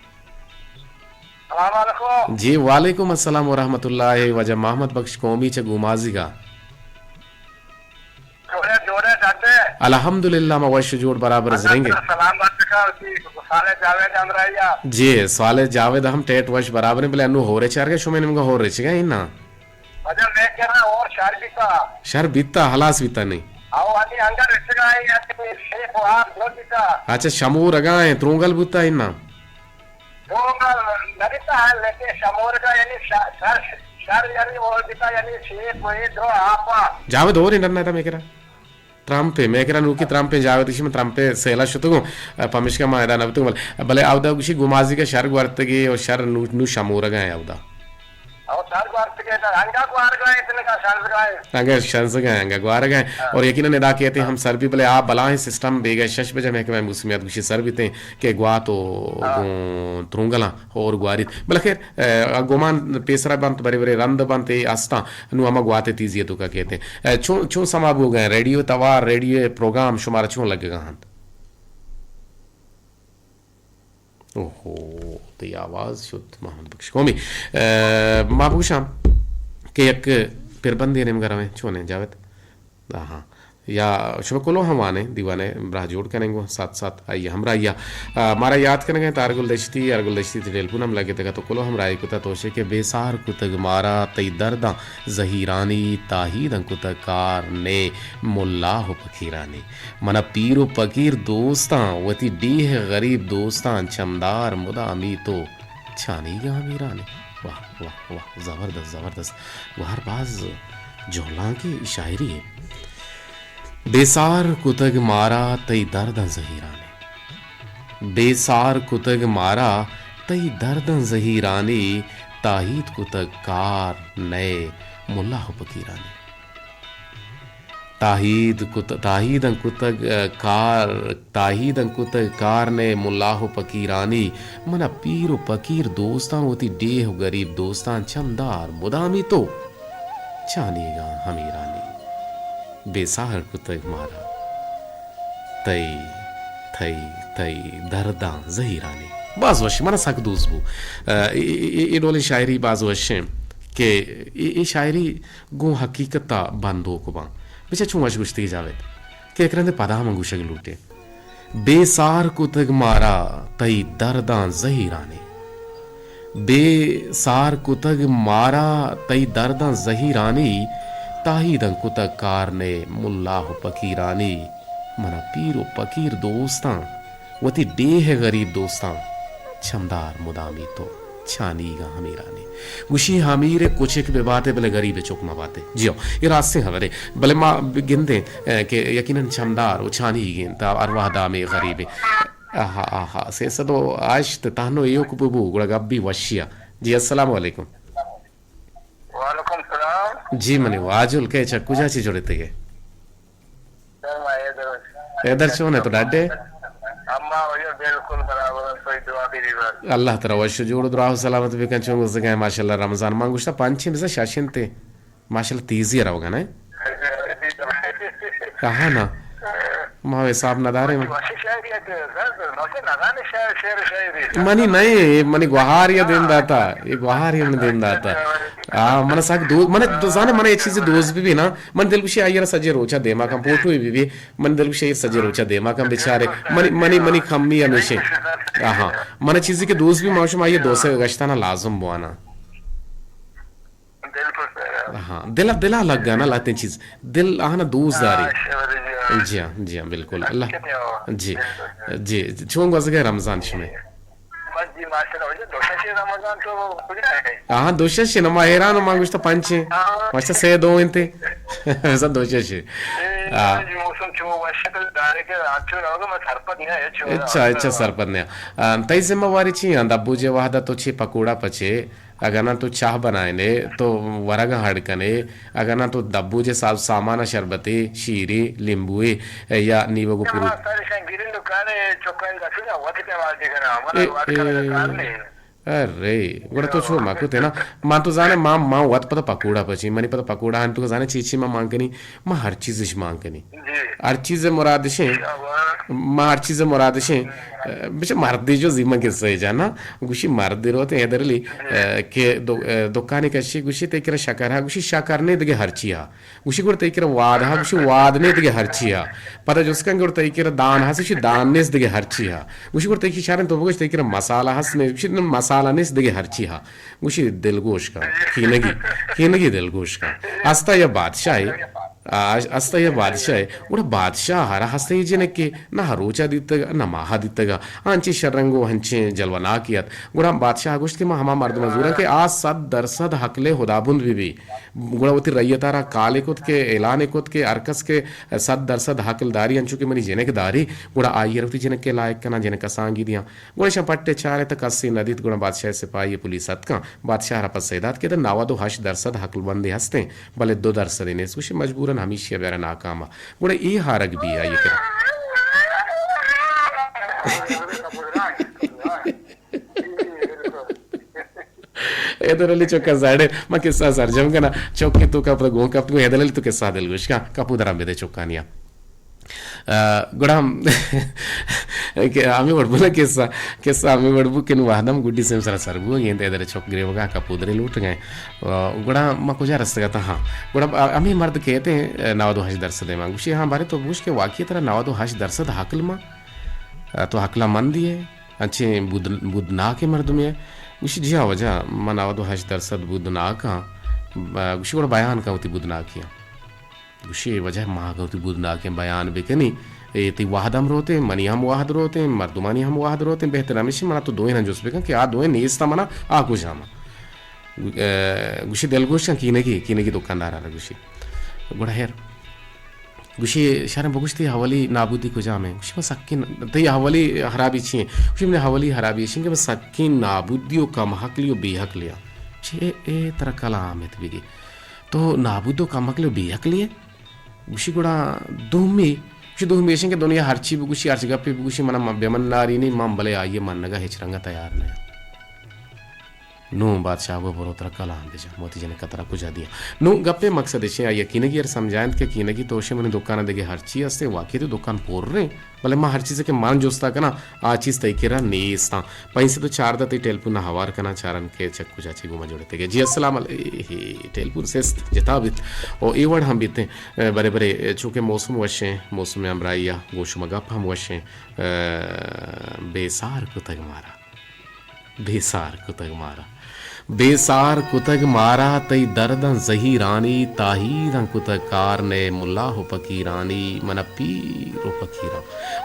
السلام علیکم۔ جی، وعلیکم السلام و رحمت اللہ۔ واجہ محمد بخش قومی چہ گومازیگا۔ جوڑے، جوڑے، ڈاکٹر۔ الحمدللہ، ما وش جوڑ برابر زرنگے۔ سلام بات کا، اسی صالح جاوید ہمراہی آ۔ جی، صالح جاوید ہم ٹیٹ وش برابر ہیں، بلے انو ہورے چارگا، شما نمگا ہور رچگا ہی نا؟ اجا میں کہنا اور شر بیتا۔ شر بیتا، خلاص بیتا نہیں۔ او انی انگر رچگا ہے، یا شیپ و آپ دور بیتا۔ اچھا، شمور اگا ہیں، ترونگل بوتا ہی نا؟ دونگا نبیتا ہے، لیکن شمورگا یعنی شر، شر، شر یعنی اور بیتا یعنی شیپ و یہ دو آپا۔ جاوید ہور انڈن نہ تھا میں کرا۔ ترمپ ء، مئے کرا نوکی ترمپ ء جاوید گوشی، من ترمپ ء سیل ء شتگوں، ء، پمیشکا ما ادا نہ بوتگوں، بلے، بلے اودا گوشی گوں مازیگ ء شر گورتگی و شر نو، نو شمورگ ء اودا۔ او شر گورتگی، انگا گوارگ ء انت، انگا شنزگ ء انت۔ انگا شنزگ ء، انگا گوارگ ء انت۔ ہاں۔ اور یقیناً ادا کیت ہم سر بی، بلے آ بلاہیں سسٹم بیگہ شش بجہ محکمہ موسمیات گوشی سر بیت انت کہ گوات و ہاں۔ گوں ترونگلاں ہور گواریت۔ بلے خیر، ء، گمان پیسرا بنت، برے برے رند بنت، اے استاں، نوں ہما گوات ء تیزی ء توکا کیت۔ ء، چون، چون سما بوگ ء انت؟ ریڈیو توار، ریڈیو پروگرام شمارا چون لگگا انت؟ اوہو، تئی آواز شت محمد بخش قومی۔ ء، ما بگوشاں کہ یک پربندے نیمگا رویں، چون انت جاوید؟ آہاں۔ یا شما کلوہ ہم وانیں، دیوان ء براہ جوڑ کنیں گوں ساتھ ساتھ آئی ء ہمراہی ء۔ آ، مارا یات کنگ ء انت ہرگل دشتی، ہرگل دشتی تئی ٹیلیفون ہم لگتگ ات و کلوہ ہمراہی کتگ، تو شے کہ بے سار کتگ مارا تئی درداں زہیرانی، تاہیداں کتگ کار نے ملا و پکیرانی۔ منا پیر و پکیر دوستاں، وتی ڈیہ غریب دوستاں، چمدار مدامی تو چانیگا ہمیرانی۔ واہ، واہ، واہ، زبردست، زبردست۔ گوہر باز جہلانکیں شاعری ہے۔ بے سار کتگ مارا تئی درداں زہیرانی۔ بے سار کتگ مارا تئی درداں زہیرانی، تاہید کتگ کار نئے ملا و پکیرانی۔ تاہید کت-، تاہیداں کتگ، ء، کار، تاہیداں کتگ کار نے ملا و پکیرانی، منا پیر و پکیر دوستاں، وتی ڈیہ و گریب دوستاں، چمدار مدامی تو چانیگاں ہمیرانی۔ بے ساہر کتگ مارا تئی، تئی، تئی درداں زہیرانی۔ باز وش، منا سک دوست بو۔ ء، اے، اے، اے، اے ڈولیں شاعری باز وش ہیں کہ اے، اے شاعری گوں حقیقت ء بندوک باں۔ بچار چون وش گوشتگی جاوید کہ یک رندے پدا من گوشگ لوٹیں۔ بے سار کتگ مارا تئی درداں زہیرانی۔ بے سار کتگ مارا تئی درداں زہیرانی، تاہیداں کتگ کار نے ملا و پکیرانی۔ منا پیر و پکیر دوستاں، وتی ڈیہ غریب دوستاں، چمدار مدامی تو چانیگا ہمیرانی۔ گوشی ہمیر کچک بباتے بلے غریب چک مباتے۔ جی ہو، اے راستیں خبرے۔ بلے ما گندیں، ء، کہ یقیناً چمدار و چانیگ انت، ارواہ دامے غریب انت۔ آہا، آہا، سیصد و ہشت تہنو ایوک ببو، گڑا گپ بی وشیا۔ جی، السلام علیکم۔ وعلیکم السلام۔ جی منی واجل، کئے چہ کجا چی جڑتگے؟ سر، ما حیدر۔ حیدر چون ہے تو ڈاڈے؟ اما وجہ بالکل برابر ہے، کوئی دعا بھی نہیں بس۔ اللہ ترا وش جوڑ دراہ سلامت بکن، چون گزگا ہے ماشاءاللہ رمضان۔ من گوشتا پنچیں بزا شاشنتے۔ ماشاءاللہ تیزی روگا نہ؟ آہا نا۔ ما حساب نہ داریں۔ وشی شاعری ہے، سر، نوشے نہ دانے شاعر، شعر و شاعری۔ منی نہیں، منی گوہاری دیم داتا۔ یہ گوہاری من دیم داتا۔ آ، من سک دو، من تو زانے من یہ چیز دوست بھی بھی نا۔ من دل گوشی آئی را سجے روچا دیما کم، فوٹو بھی بھی۔ من دل گوشی سجے روچا دیما کم بیچارے۔ منی، منی، منی کمی ہمیشہ۔ آہا۔ من چیزی کہ دوست بھی ما شما یہ دو سے گشتانا لازم بوانا۔ دل پر پیدا۔ ہاں، دل، دل ء لگا نا لہتیں چیز۔ دل آہاں دوست داری۔ ہاں، شبر جان۔ جی ہاں، جی ہاں، بالکل۔ اللہ۔ اچھا، جی، بالکل۔ جی، چون گوزگئے رمضان شمئے؟ بس جی، ماشاءاللہ، واجہ دوشش رمضان تو کجا ہے؟ ہاں، دوشش نا، ما حیران، ما گوشتا پنچ ہیں۔ ہاں۔ ما گوشتا سے دو انتے۔ ایسا دوشش ہے۔ اے، ہاں۔ جی، موسم چو وش ہے، تو دارے کے رات چو رہوگا، میں سرپد نہیں ہے، چو اچھا، اچھا، سرپد نہیں۔ آ، تئی ذمہ واری چی ہیں؟ دبو جے وحدہ تو چی پکوڑا پچے؟ اگاں ناں تو چاہ بنائینے، تو ورگاں ہڈ کنے، اگاں ناں تو دبوجے ساز سامان، شربتے، شیرے، لیمبوے یا نیوگو پروت۔ سر شاں گرند و کارے چکانی دستا وت استعمال بکناں، من اے، وت اے، کنگا کار نہیں۔ ارے، گڑا تو چو مکوتے نا، من تو زانے، ما، ما وت پدا پکوڑا پچی، منی پدا پکوڑا ہن تو زانے چی چی ما مان کنی، ما ہر چیزش مان کنی۔ جی۔ ہر چیز مرادشیں، شاباش۔ ما ہر چیز مرادشیں، بچہ مردی جو زیمن قصہ جانا، گوشی مردی روت حیدر علی، جی۔ کہ دو-، دکانی کشی گوشی تئی کرا شکر ہا، گوشی شکر نے دگہ ہر چی ہا۔ گوشی گڑا تئی کرا واد ہا، گوشی واد نے دگہ ہر چی ہا۔ پدا جست کن گڑا تئی کرا دان ہا، گوشی دان نیست دگہ ہر چی ہا۔ گوشی گڑا تئی کی شارن تو بگوش تئی کرا مسالہ ہست نے، گوشی نہ مسالہ نیست دگہ ہر چی ہا۔ گوشی دلگوش کن، کینگی، کینگی دلگوش کن۔ ہستا یا بادشاہی۔ آ، است اے بادشاہ ءَ۔ گڑا بادشاہ ءَ را ہست اے جنکے نہ روچ ءَ دیتگ، نہ ماہ ءَ دیتگ۔ آ انچیں شررنگ ءُ انچیں جلوہ ناکے ات۔ گڑا بادشاہ ءَ گوشت کہ ما ہما مردم ءَ زوراں کہ آ صد درصد ہکل ءِ ہدابند بہ بی۔ گڑا وتی رعیت ءَ را کالے کت کہ اعلانے کت کہ ہر کس کہ صد درصد ہکل داری، انچو کہ منی جنک داری، گڑا آئی ءَ را وتی جنک ءِ لائق کناں، جنک ءَ سانگی دیاں۔ گڑا ایشاں پٹ ءَ چارت، کسے نہ دیت۔ گڑا بادشاہ ءِ سپاہی ءُ پولیس اتکاں، بادشاہ ءَ را پسہ دات کہ ادا نود ءُ ہشت درصد ہکل بندے ہستیں، بلے دو درصدے نیست۔ گوشی مجبوراً ہمیشی ءَ بیارا ناکام ءَ۔ گڑا اے ہارگ بی آئی ءِ کرا۔ حیدر علی چکا زاڑے، ما قصہ سرجم کنا، چک کہ تو کپت گون کپت گون، حیدر علی تو قصہ دلگوش کن، کپودراں بدے چکانی ءَ۔ آ، گڑا ہم کہ ہمے وڑ بولا قصہ، قصہ ہمے وڑ بو کہ نوں وہدم گڈی سیم سرا سر بو، گیند ادھر چک گریوگا کپودرے لوٹ گئے۔ آ، گڑا ما کجا رستگا تا؟ ہاں۔ گڑا ہمے مرد کہتے ہیں، نود و ہشت درصد ما۔ گوشی، ہاں بارے تو بوش کہ واقعی ترا نود و ہشت درصد حقل ما، آ، تو حقلا من دیے، انچیں بود، بودناکیں مردمے۔ گوشی، جی ہاں واجہ، ما نود و ہشت درصد بودناک ہاں۔ آ، گوشی، گڑا بیان کن وتی بودناکیاں۔ گوشی، اے واجہ ما اگاں وتی بودناکیں بیان بکنی، اے تئی وہد ہم روتیں، منی ہم وہد روتیں، مردمانی ہم وہد روتیں، بہتر ہمیشی منا تو دوئیناں جست بکن کہ آ دوئیں نیست منا آ کجام۔ گوشی، دلگوش کن کینگی، کینگی دکاندار ءَ را گوشی۔ گڑا ہیر۔ گوشی، شریں بگوش تئی اولی نابودی کجام ایں؟ گوشی، من سکین، تئی اولی خرابی چی ایں؟ گوشی، منی اولی خرابی ایش ایں کہ من سکین نابودی و کم عقلی و بے عقلی آں۔ گوشی، اے، اے ترا کلام ات بگی۔ تو نابود و کم عقل و بے عقلی ئے؟ گوشی گڑا دومی، گوشی دومی ایشیں کہ دنیا ہرچی بگوشی، ہرچ گپے بگوشی، منا بہ من نارینی، من بلے آئی ءِ منگا ہچ رنگا تیار نیاں۔ نوں بادشاہ گو برو ترا کلام بجا، موتی جنک ترا کجا دیا۔ نوں گپے مقصد ایشیں آئی یقینگی ار سمجھائنت کہ کینگی تو شے منی دکان دگہ ہرچی ہستے، واقعی تو دکان پر رہے۔ بلے ما ہر چیزے کہ من جستا کناں، آ چیز تئی کرا نیستاں۔ پنچ سد و چاردہ تئی ٹیلیفون ءَ ہوار کناں، چاراں کہ چہ کجا چی گوما جوڑتگے۔ جی السلام علیکم۔ ٹیلیفون سست جتا بیت۔ او اے وڑ ہم بیت۔ برے برے چونکہ موسم وشیں، موسم ہمراہی ءَ گوں شما گپ ہم وشیں۔ بے سار کتگ مارا۔ بے سار کتگ مارا۔ بے سار کتگ مارا تئی درداں زہیرانی، تاہیراں کتگ کار نئے ملا و پکیرانی۔ من ءَ پیر و پکیراں،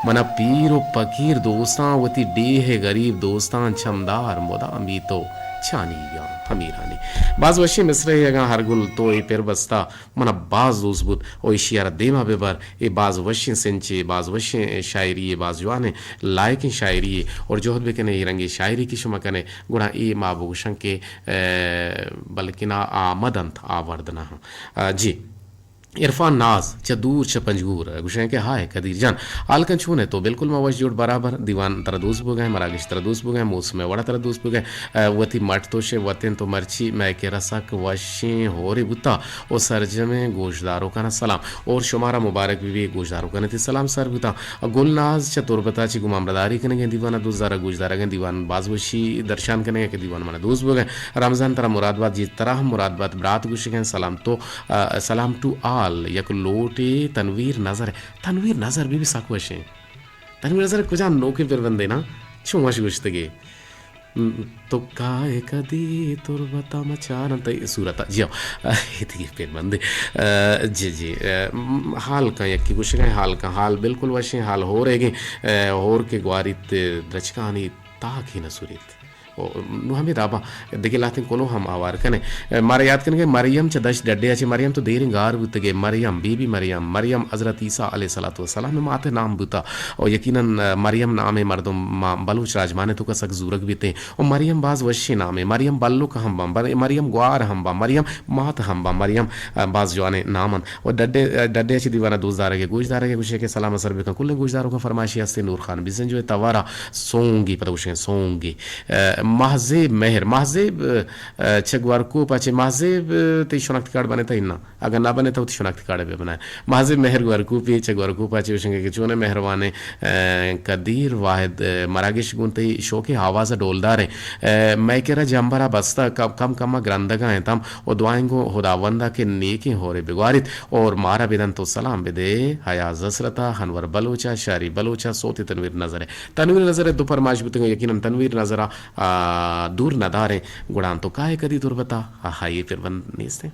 من ءَ پیر و پکیر دوستاں، وتی ڈیھ ءِ گریب دوستاں، چمدار مدامی تو چانیگاں ہمیرانی۔ باز وشیں مصرعے اگاں ہر گل تو اے پر بستا، من ءَ باز دوست بوت و ایشی ءَ را دیما بہ بر۔ اے باز وشیں سنچے، باز وشیں شاعری، باز جوانیں لائقیں شاعری اور جہد بکنے اے رنگیں شاعری کہ شما کنے، گڑا اے ما بگوشاں کہ، اے، بلکنا آمد انت، آورد نہ۔ آ، جی۔ عرفان ناز چہ دور چہ پنجگور گوشیں کہ ہائے قدیر جان، حال کن چون ئے تو؟ بالکل ما وش جوڑ برابر۔ دیوان ترا دوست بوگئے، مراگش ترا دوست بوگئے، موسم وڑا ترا دوست بوگئے۔ اے، وتی مٹ تو شے وتیں تو مرچی مئے کرا سک وشیں ہورے بوتا۔ و سرجمیں گوشداروکانا سلام اور شمارا مبارک بہ بی۔ گوشداروکانا تئی سلام سر بوتاں۔ گل ناز چہ تربتا چہ گوں ما ہمراہداری کنگیں دیوانا دوست دارا گوشدارگیں دیوان باز وشی درشان کنگیں کہ دیوان منا دوست بوگیں۔ رمضان ترا مراد بات، جی ترا ہم مراد بات برات گوشگیں۔ سلام تو، آ، سلام ٹو آل، یک لوٹے تنویر نظر۔ تنویر نظر بہ بی سک وشیں۔ تنویر نظر کجام نوکیں پر بندے نا؟ چون وش گوشتگے۔ تو کائے کدی تربتا مچارن تئی صورتا۔ جی ہاں۔ اے دگہ پیم بندے۔ اے، جی، جی۔ اے، م، حال کن یکی گوشگیں حال کن۔ حال بالکل وشیں، حال ہور ایگیں۔ اے، ہور کے گواریت درچکانی تاک ہی نہ سوریت۔ او، نو ہمے دابا دگہ لہتیں کلو ہم آوار کنے۔ اے، مارا یاد کنگے مریم چہ دشت ڈڈے ءَ چہ۔ مریم تو دیریں گار بوتگے۔ مریم، بی بی مریم، مریم حضرت عیسیٰ علیہ الصلوۃ والسلام ءِ مات ءِ نام بوتا۔ و یقیناً، اے، مریم نامیں مردم ما بلوچ راجمان ءِ توکا سک زورگ بیتیں۔ و مریم باز وشیں نامے۔ مریم بلک ہم باں، بر-، مریم گوار ہم باں، مریم مات ہم باں، مریم، اے، باز جوانیں نام انت۔ و ڈڈے، اے، ڈڈے چہ دیوانا دوست دارگے، گوش دارگے گوشے کہ سلام سر بکن۔ کلیں گوشداروکاں فرمائشی ہستے نورخان بزنجو ءِ توارا سونگی، پدا گوشیں سونگی۔ اے، ماہزیب مہر، ماہزیب، اے، چہ گورکوپ ءَ چہ۔ ماہزیب، اے، تئی شناختی کارڈ بنے تا انا؟ اگاں نہ بنے تو وتی شناختی کارڈ ءَ بہ بنائے۔ ماہزیب مہر گورکوپی چہ گورکوپ ءَ چہ گوشیں کہ چونیں مہروانیں، اے، قدیر واحد، اے، مراگش گوں تئی شوکیں آواز ءَ ڈولداریں۔ اے، مئے کرا جمبر ءَ بستہ کم، کم کم ءَ گرندگ ءَ انت ہم و دعائیں گوں ہداوند ءَ کہ نیکیں ہورے بگواریت اور مارا بدنت و سلام بدے حیاز حسرت ءَ، انور بلوچ ءَ، شاری بلوچ ءَ، سوت تنویر نظر ءَ۔ تنویر نظر ءِ دو پرمائش بوتگ، یقیناً تنویر نظر ءَ، آ، دور نداریں۔ گڑا تو کائے کدی تربت ءَ، آہا، اے پر بند نیستیں۔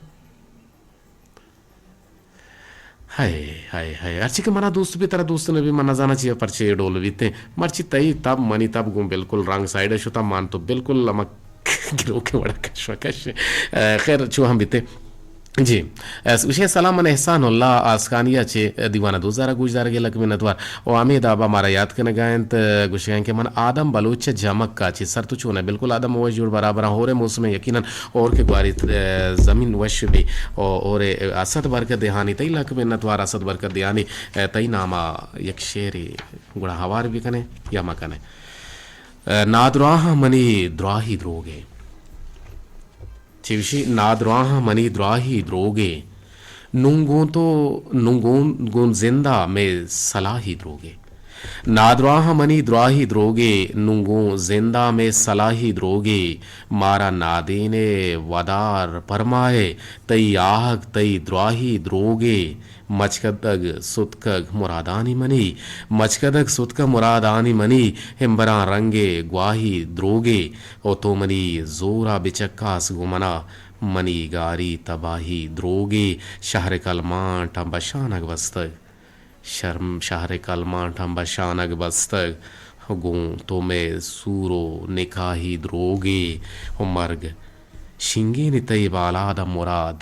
ہائے، ہائے، ہائے۔ ہرچی کہ منا دوست بی، ترا دوست نہ بی، من نزاناں چیا پرچے اے ڈول بیتیں۔ مرچی تئی تب، منی تب گوں بالکل رنگ سائیڈ ء شتا، مان تو بالکل ہما گروکیں وڑا کشمکش۔ اے، خیر، چو ہم بیتیں۔ جی، اس گوشے، سلام، من احسان اللہ آسکانی ء چہ دیوان دوزار ء گوشدارگ ء لک منتوار۔ و ہمے داب ء مارا یات کنگ ء انت، گوشگ ء انت کہ من آدم بلوچ ء جمک ء چہ سر تو چون ء؟ بالکل آدم وش جوڑ برابر ء۔ ہور ء موسم ء یقیناً ہور کہ گواری، ا، زمین وش بی۔ و ہور ء اسد برکت دیہانی تئی لک منتوار۔ اسد برکت دیہانی، ا، تئی نام ء یک شعرے گڑا ہوار بکنے یا مکنے؟ ا، نادراہاں منی دراہی دروگے۔ چوشی، نادراہاں منی دراہی دروگے، نوں گوں تو، نوں گوں، گوں زند ء مئے سلاہی دروگے۔ نادراہاں منی دراہی دروگے، نوں گوں زند ء مئے سلاہی دروگے، مارا نادین ء ودار پرمائے، تئی آہگ، تئی دراہی دروگے۔ مچکدگ ستکگ مرادانی منی، مچکدگ ستکگ مرادانی منی، ہمبراں رنگے گواہی دروگے۔ او تو منی زورا بچکاس گوں منا، منی گاری تباہی دروگے۔ شہر کلمانٹاں بشانگ بستگ، شرم شہر کلمانٹاں بشانگ بستگ، گوں تو مئے سور و نکاہی دروگے۔ او مرگ شنگینی تئی بالاد ء مراد،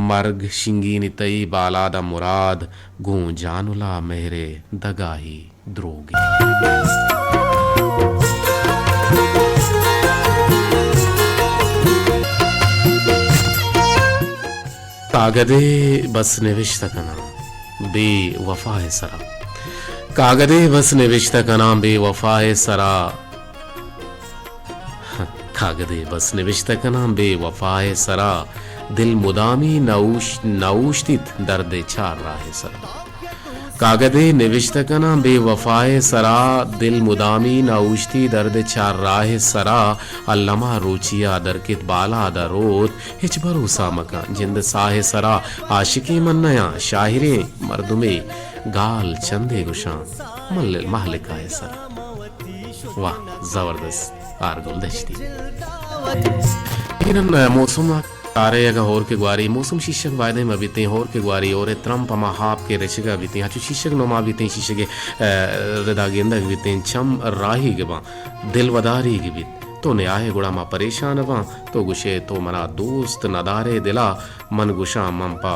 مرگ شنگینی تئی بالاد ء مراد، گوں جانلا مہر ء دگاہی دروگی۔ کاگدے بس نوشتہ کناں بے وفا ء سرا، کاگدے بس نوشتہ کناں بے وفا ء سرا، کاگدے بس نوشتہ کناں بے وفا ء سرا، دل مدامی نہ اوش-، نہ اوشتیت درد ء چار راہ ء سرا۔ کاگدے نوشتہ کناں بے وفا ء سرا، دل مدامی نہ اوشتی درد ء چار راہ ء سرا، الما روچیا درکت بالاد ء روت، ہچ بھروسہ مکن جند ساہ ء سرا، عاشقے من نیاں شاعریں مردمے گال چندے گوشاں مل-، مہلکا ء سرا۔ واہ، زبردست، آر گل دشتی۔ یقیناً موسم ء کارے اگاں ہور کہ گواری، موسم شیشگ بایدیں مہ بیتیں، ہور کہ گواری، ہورے ترمپ ہما ہاپ کہ رچگا بیتیں، ہچو شیشگ نما بیتیں، شیشگ ء، ا، ردا گندگ بیتیں، چم راہیگ باں، دل وداریگ بیت۔ تو نیاہے گڑا ما پریشان باں، تو گوشے تو منا دوست ندارے دلا، من گوشاں من پہ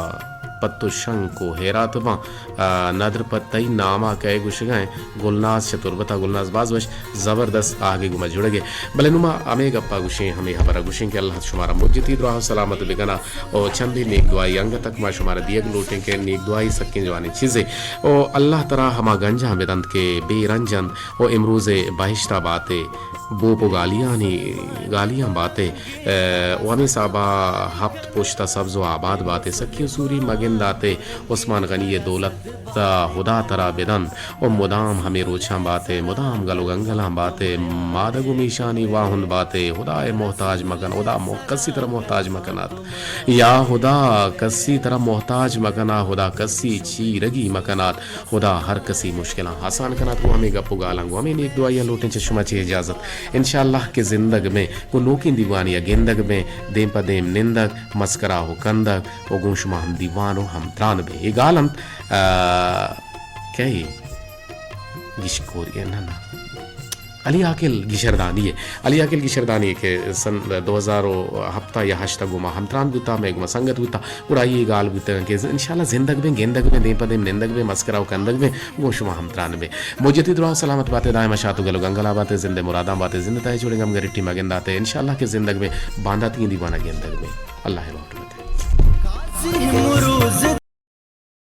پہ تو شنک و ہیرات باں۔ آ، ندر پہ تئی ناما کئے گوشگا ایں؟ گلناز چہ تربتا۔ گلناز باز وش، زبردست آہگے گوما جڑگے۔ بلے نوں ما ہمے گپا گوشیں، ہمے ہبرا گوشیں کہ اللہ شمارا مجتی دراہ و سلامت بکنا و چندے نیک دعائی انگتک ما شمارا دیگ لوٹیں کہ نیک دعائی سکیں جوانیں چیزے و اللہ ترا ہما گنجاں بدنت کہ بے رنج انت و امروز بہشتا باتے۔ بوپ و گالیانی، گالیاں باتے، ء، و ہمے سابا ہپت پشتا سبز و آباد باتے، سکی و سوری مگنداتے، عثمان غنی ء دولت ء ہدا ترا بدنت و مدام ہمے روچاں باتے، مدام گل و گنگلاں باتے، مادگ و میشانی واہند باتے، ہدا ء محتاج مکن، ہدا مح-، کسی ترا محتاج مکنات۔ یا ہدا کسی ترا محتاج مکنا، ہدا کسی چیرگی مکنات۔ ہدا ہر کسی مشکلاں آسان کنات۔ گوں ہمے گپ و گالاں، گوں ہمے نیک دعائیاں لوٹیں چہ شما چہ اجازت۔ انشاءاللہ کہ زندگ بیں، گوں نوکیں دیوانیا گندگ بیں، دیم پہ دیم نندگ، مسکرا و کندگ و گوں شما ہم دیوان و ہم تران بیں۔ اے گال انت، آ، کئے؟ گشکوری، نہ، نہ۔ علی عاقل گشردانی ء، علی عاقل گشردانی ء کہ سن دو ہزار و ہپت یا ہشت ء گوما ہمتران بوتا، مئے گوما سنگت بوتا، گڑا آئی ء گال بوتگ کہ انشاءاللہ زندگ بیں، گندگ بیں، دیم پہ دیم نندگ بیں، مسکرا و کندگ بیں، گوں شما ہمتران بیں۔ مجتی دراہ سلامت باتے، دائما شات و گل و گنگلا باتے، زند مراداں باتے، زند تاہے جوڑیں گم گرٹی مگنداتے، انشاءاللہ کہ زندگ بیں، بانداتگیں دیوانا گندگ بیں۔ اللہ ء باہوٹ بات۔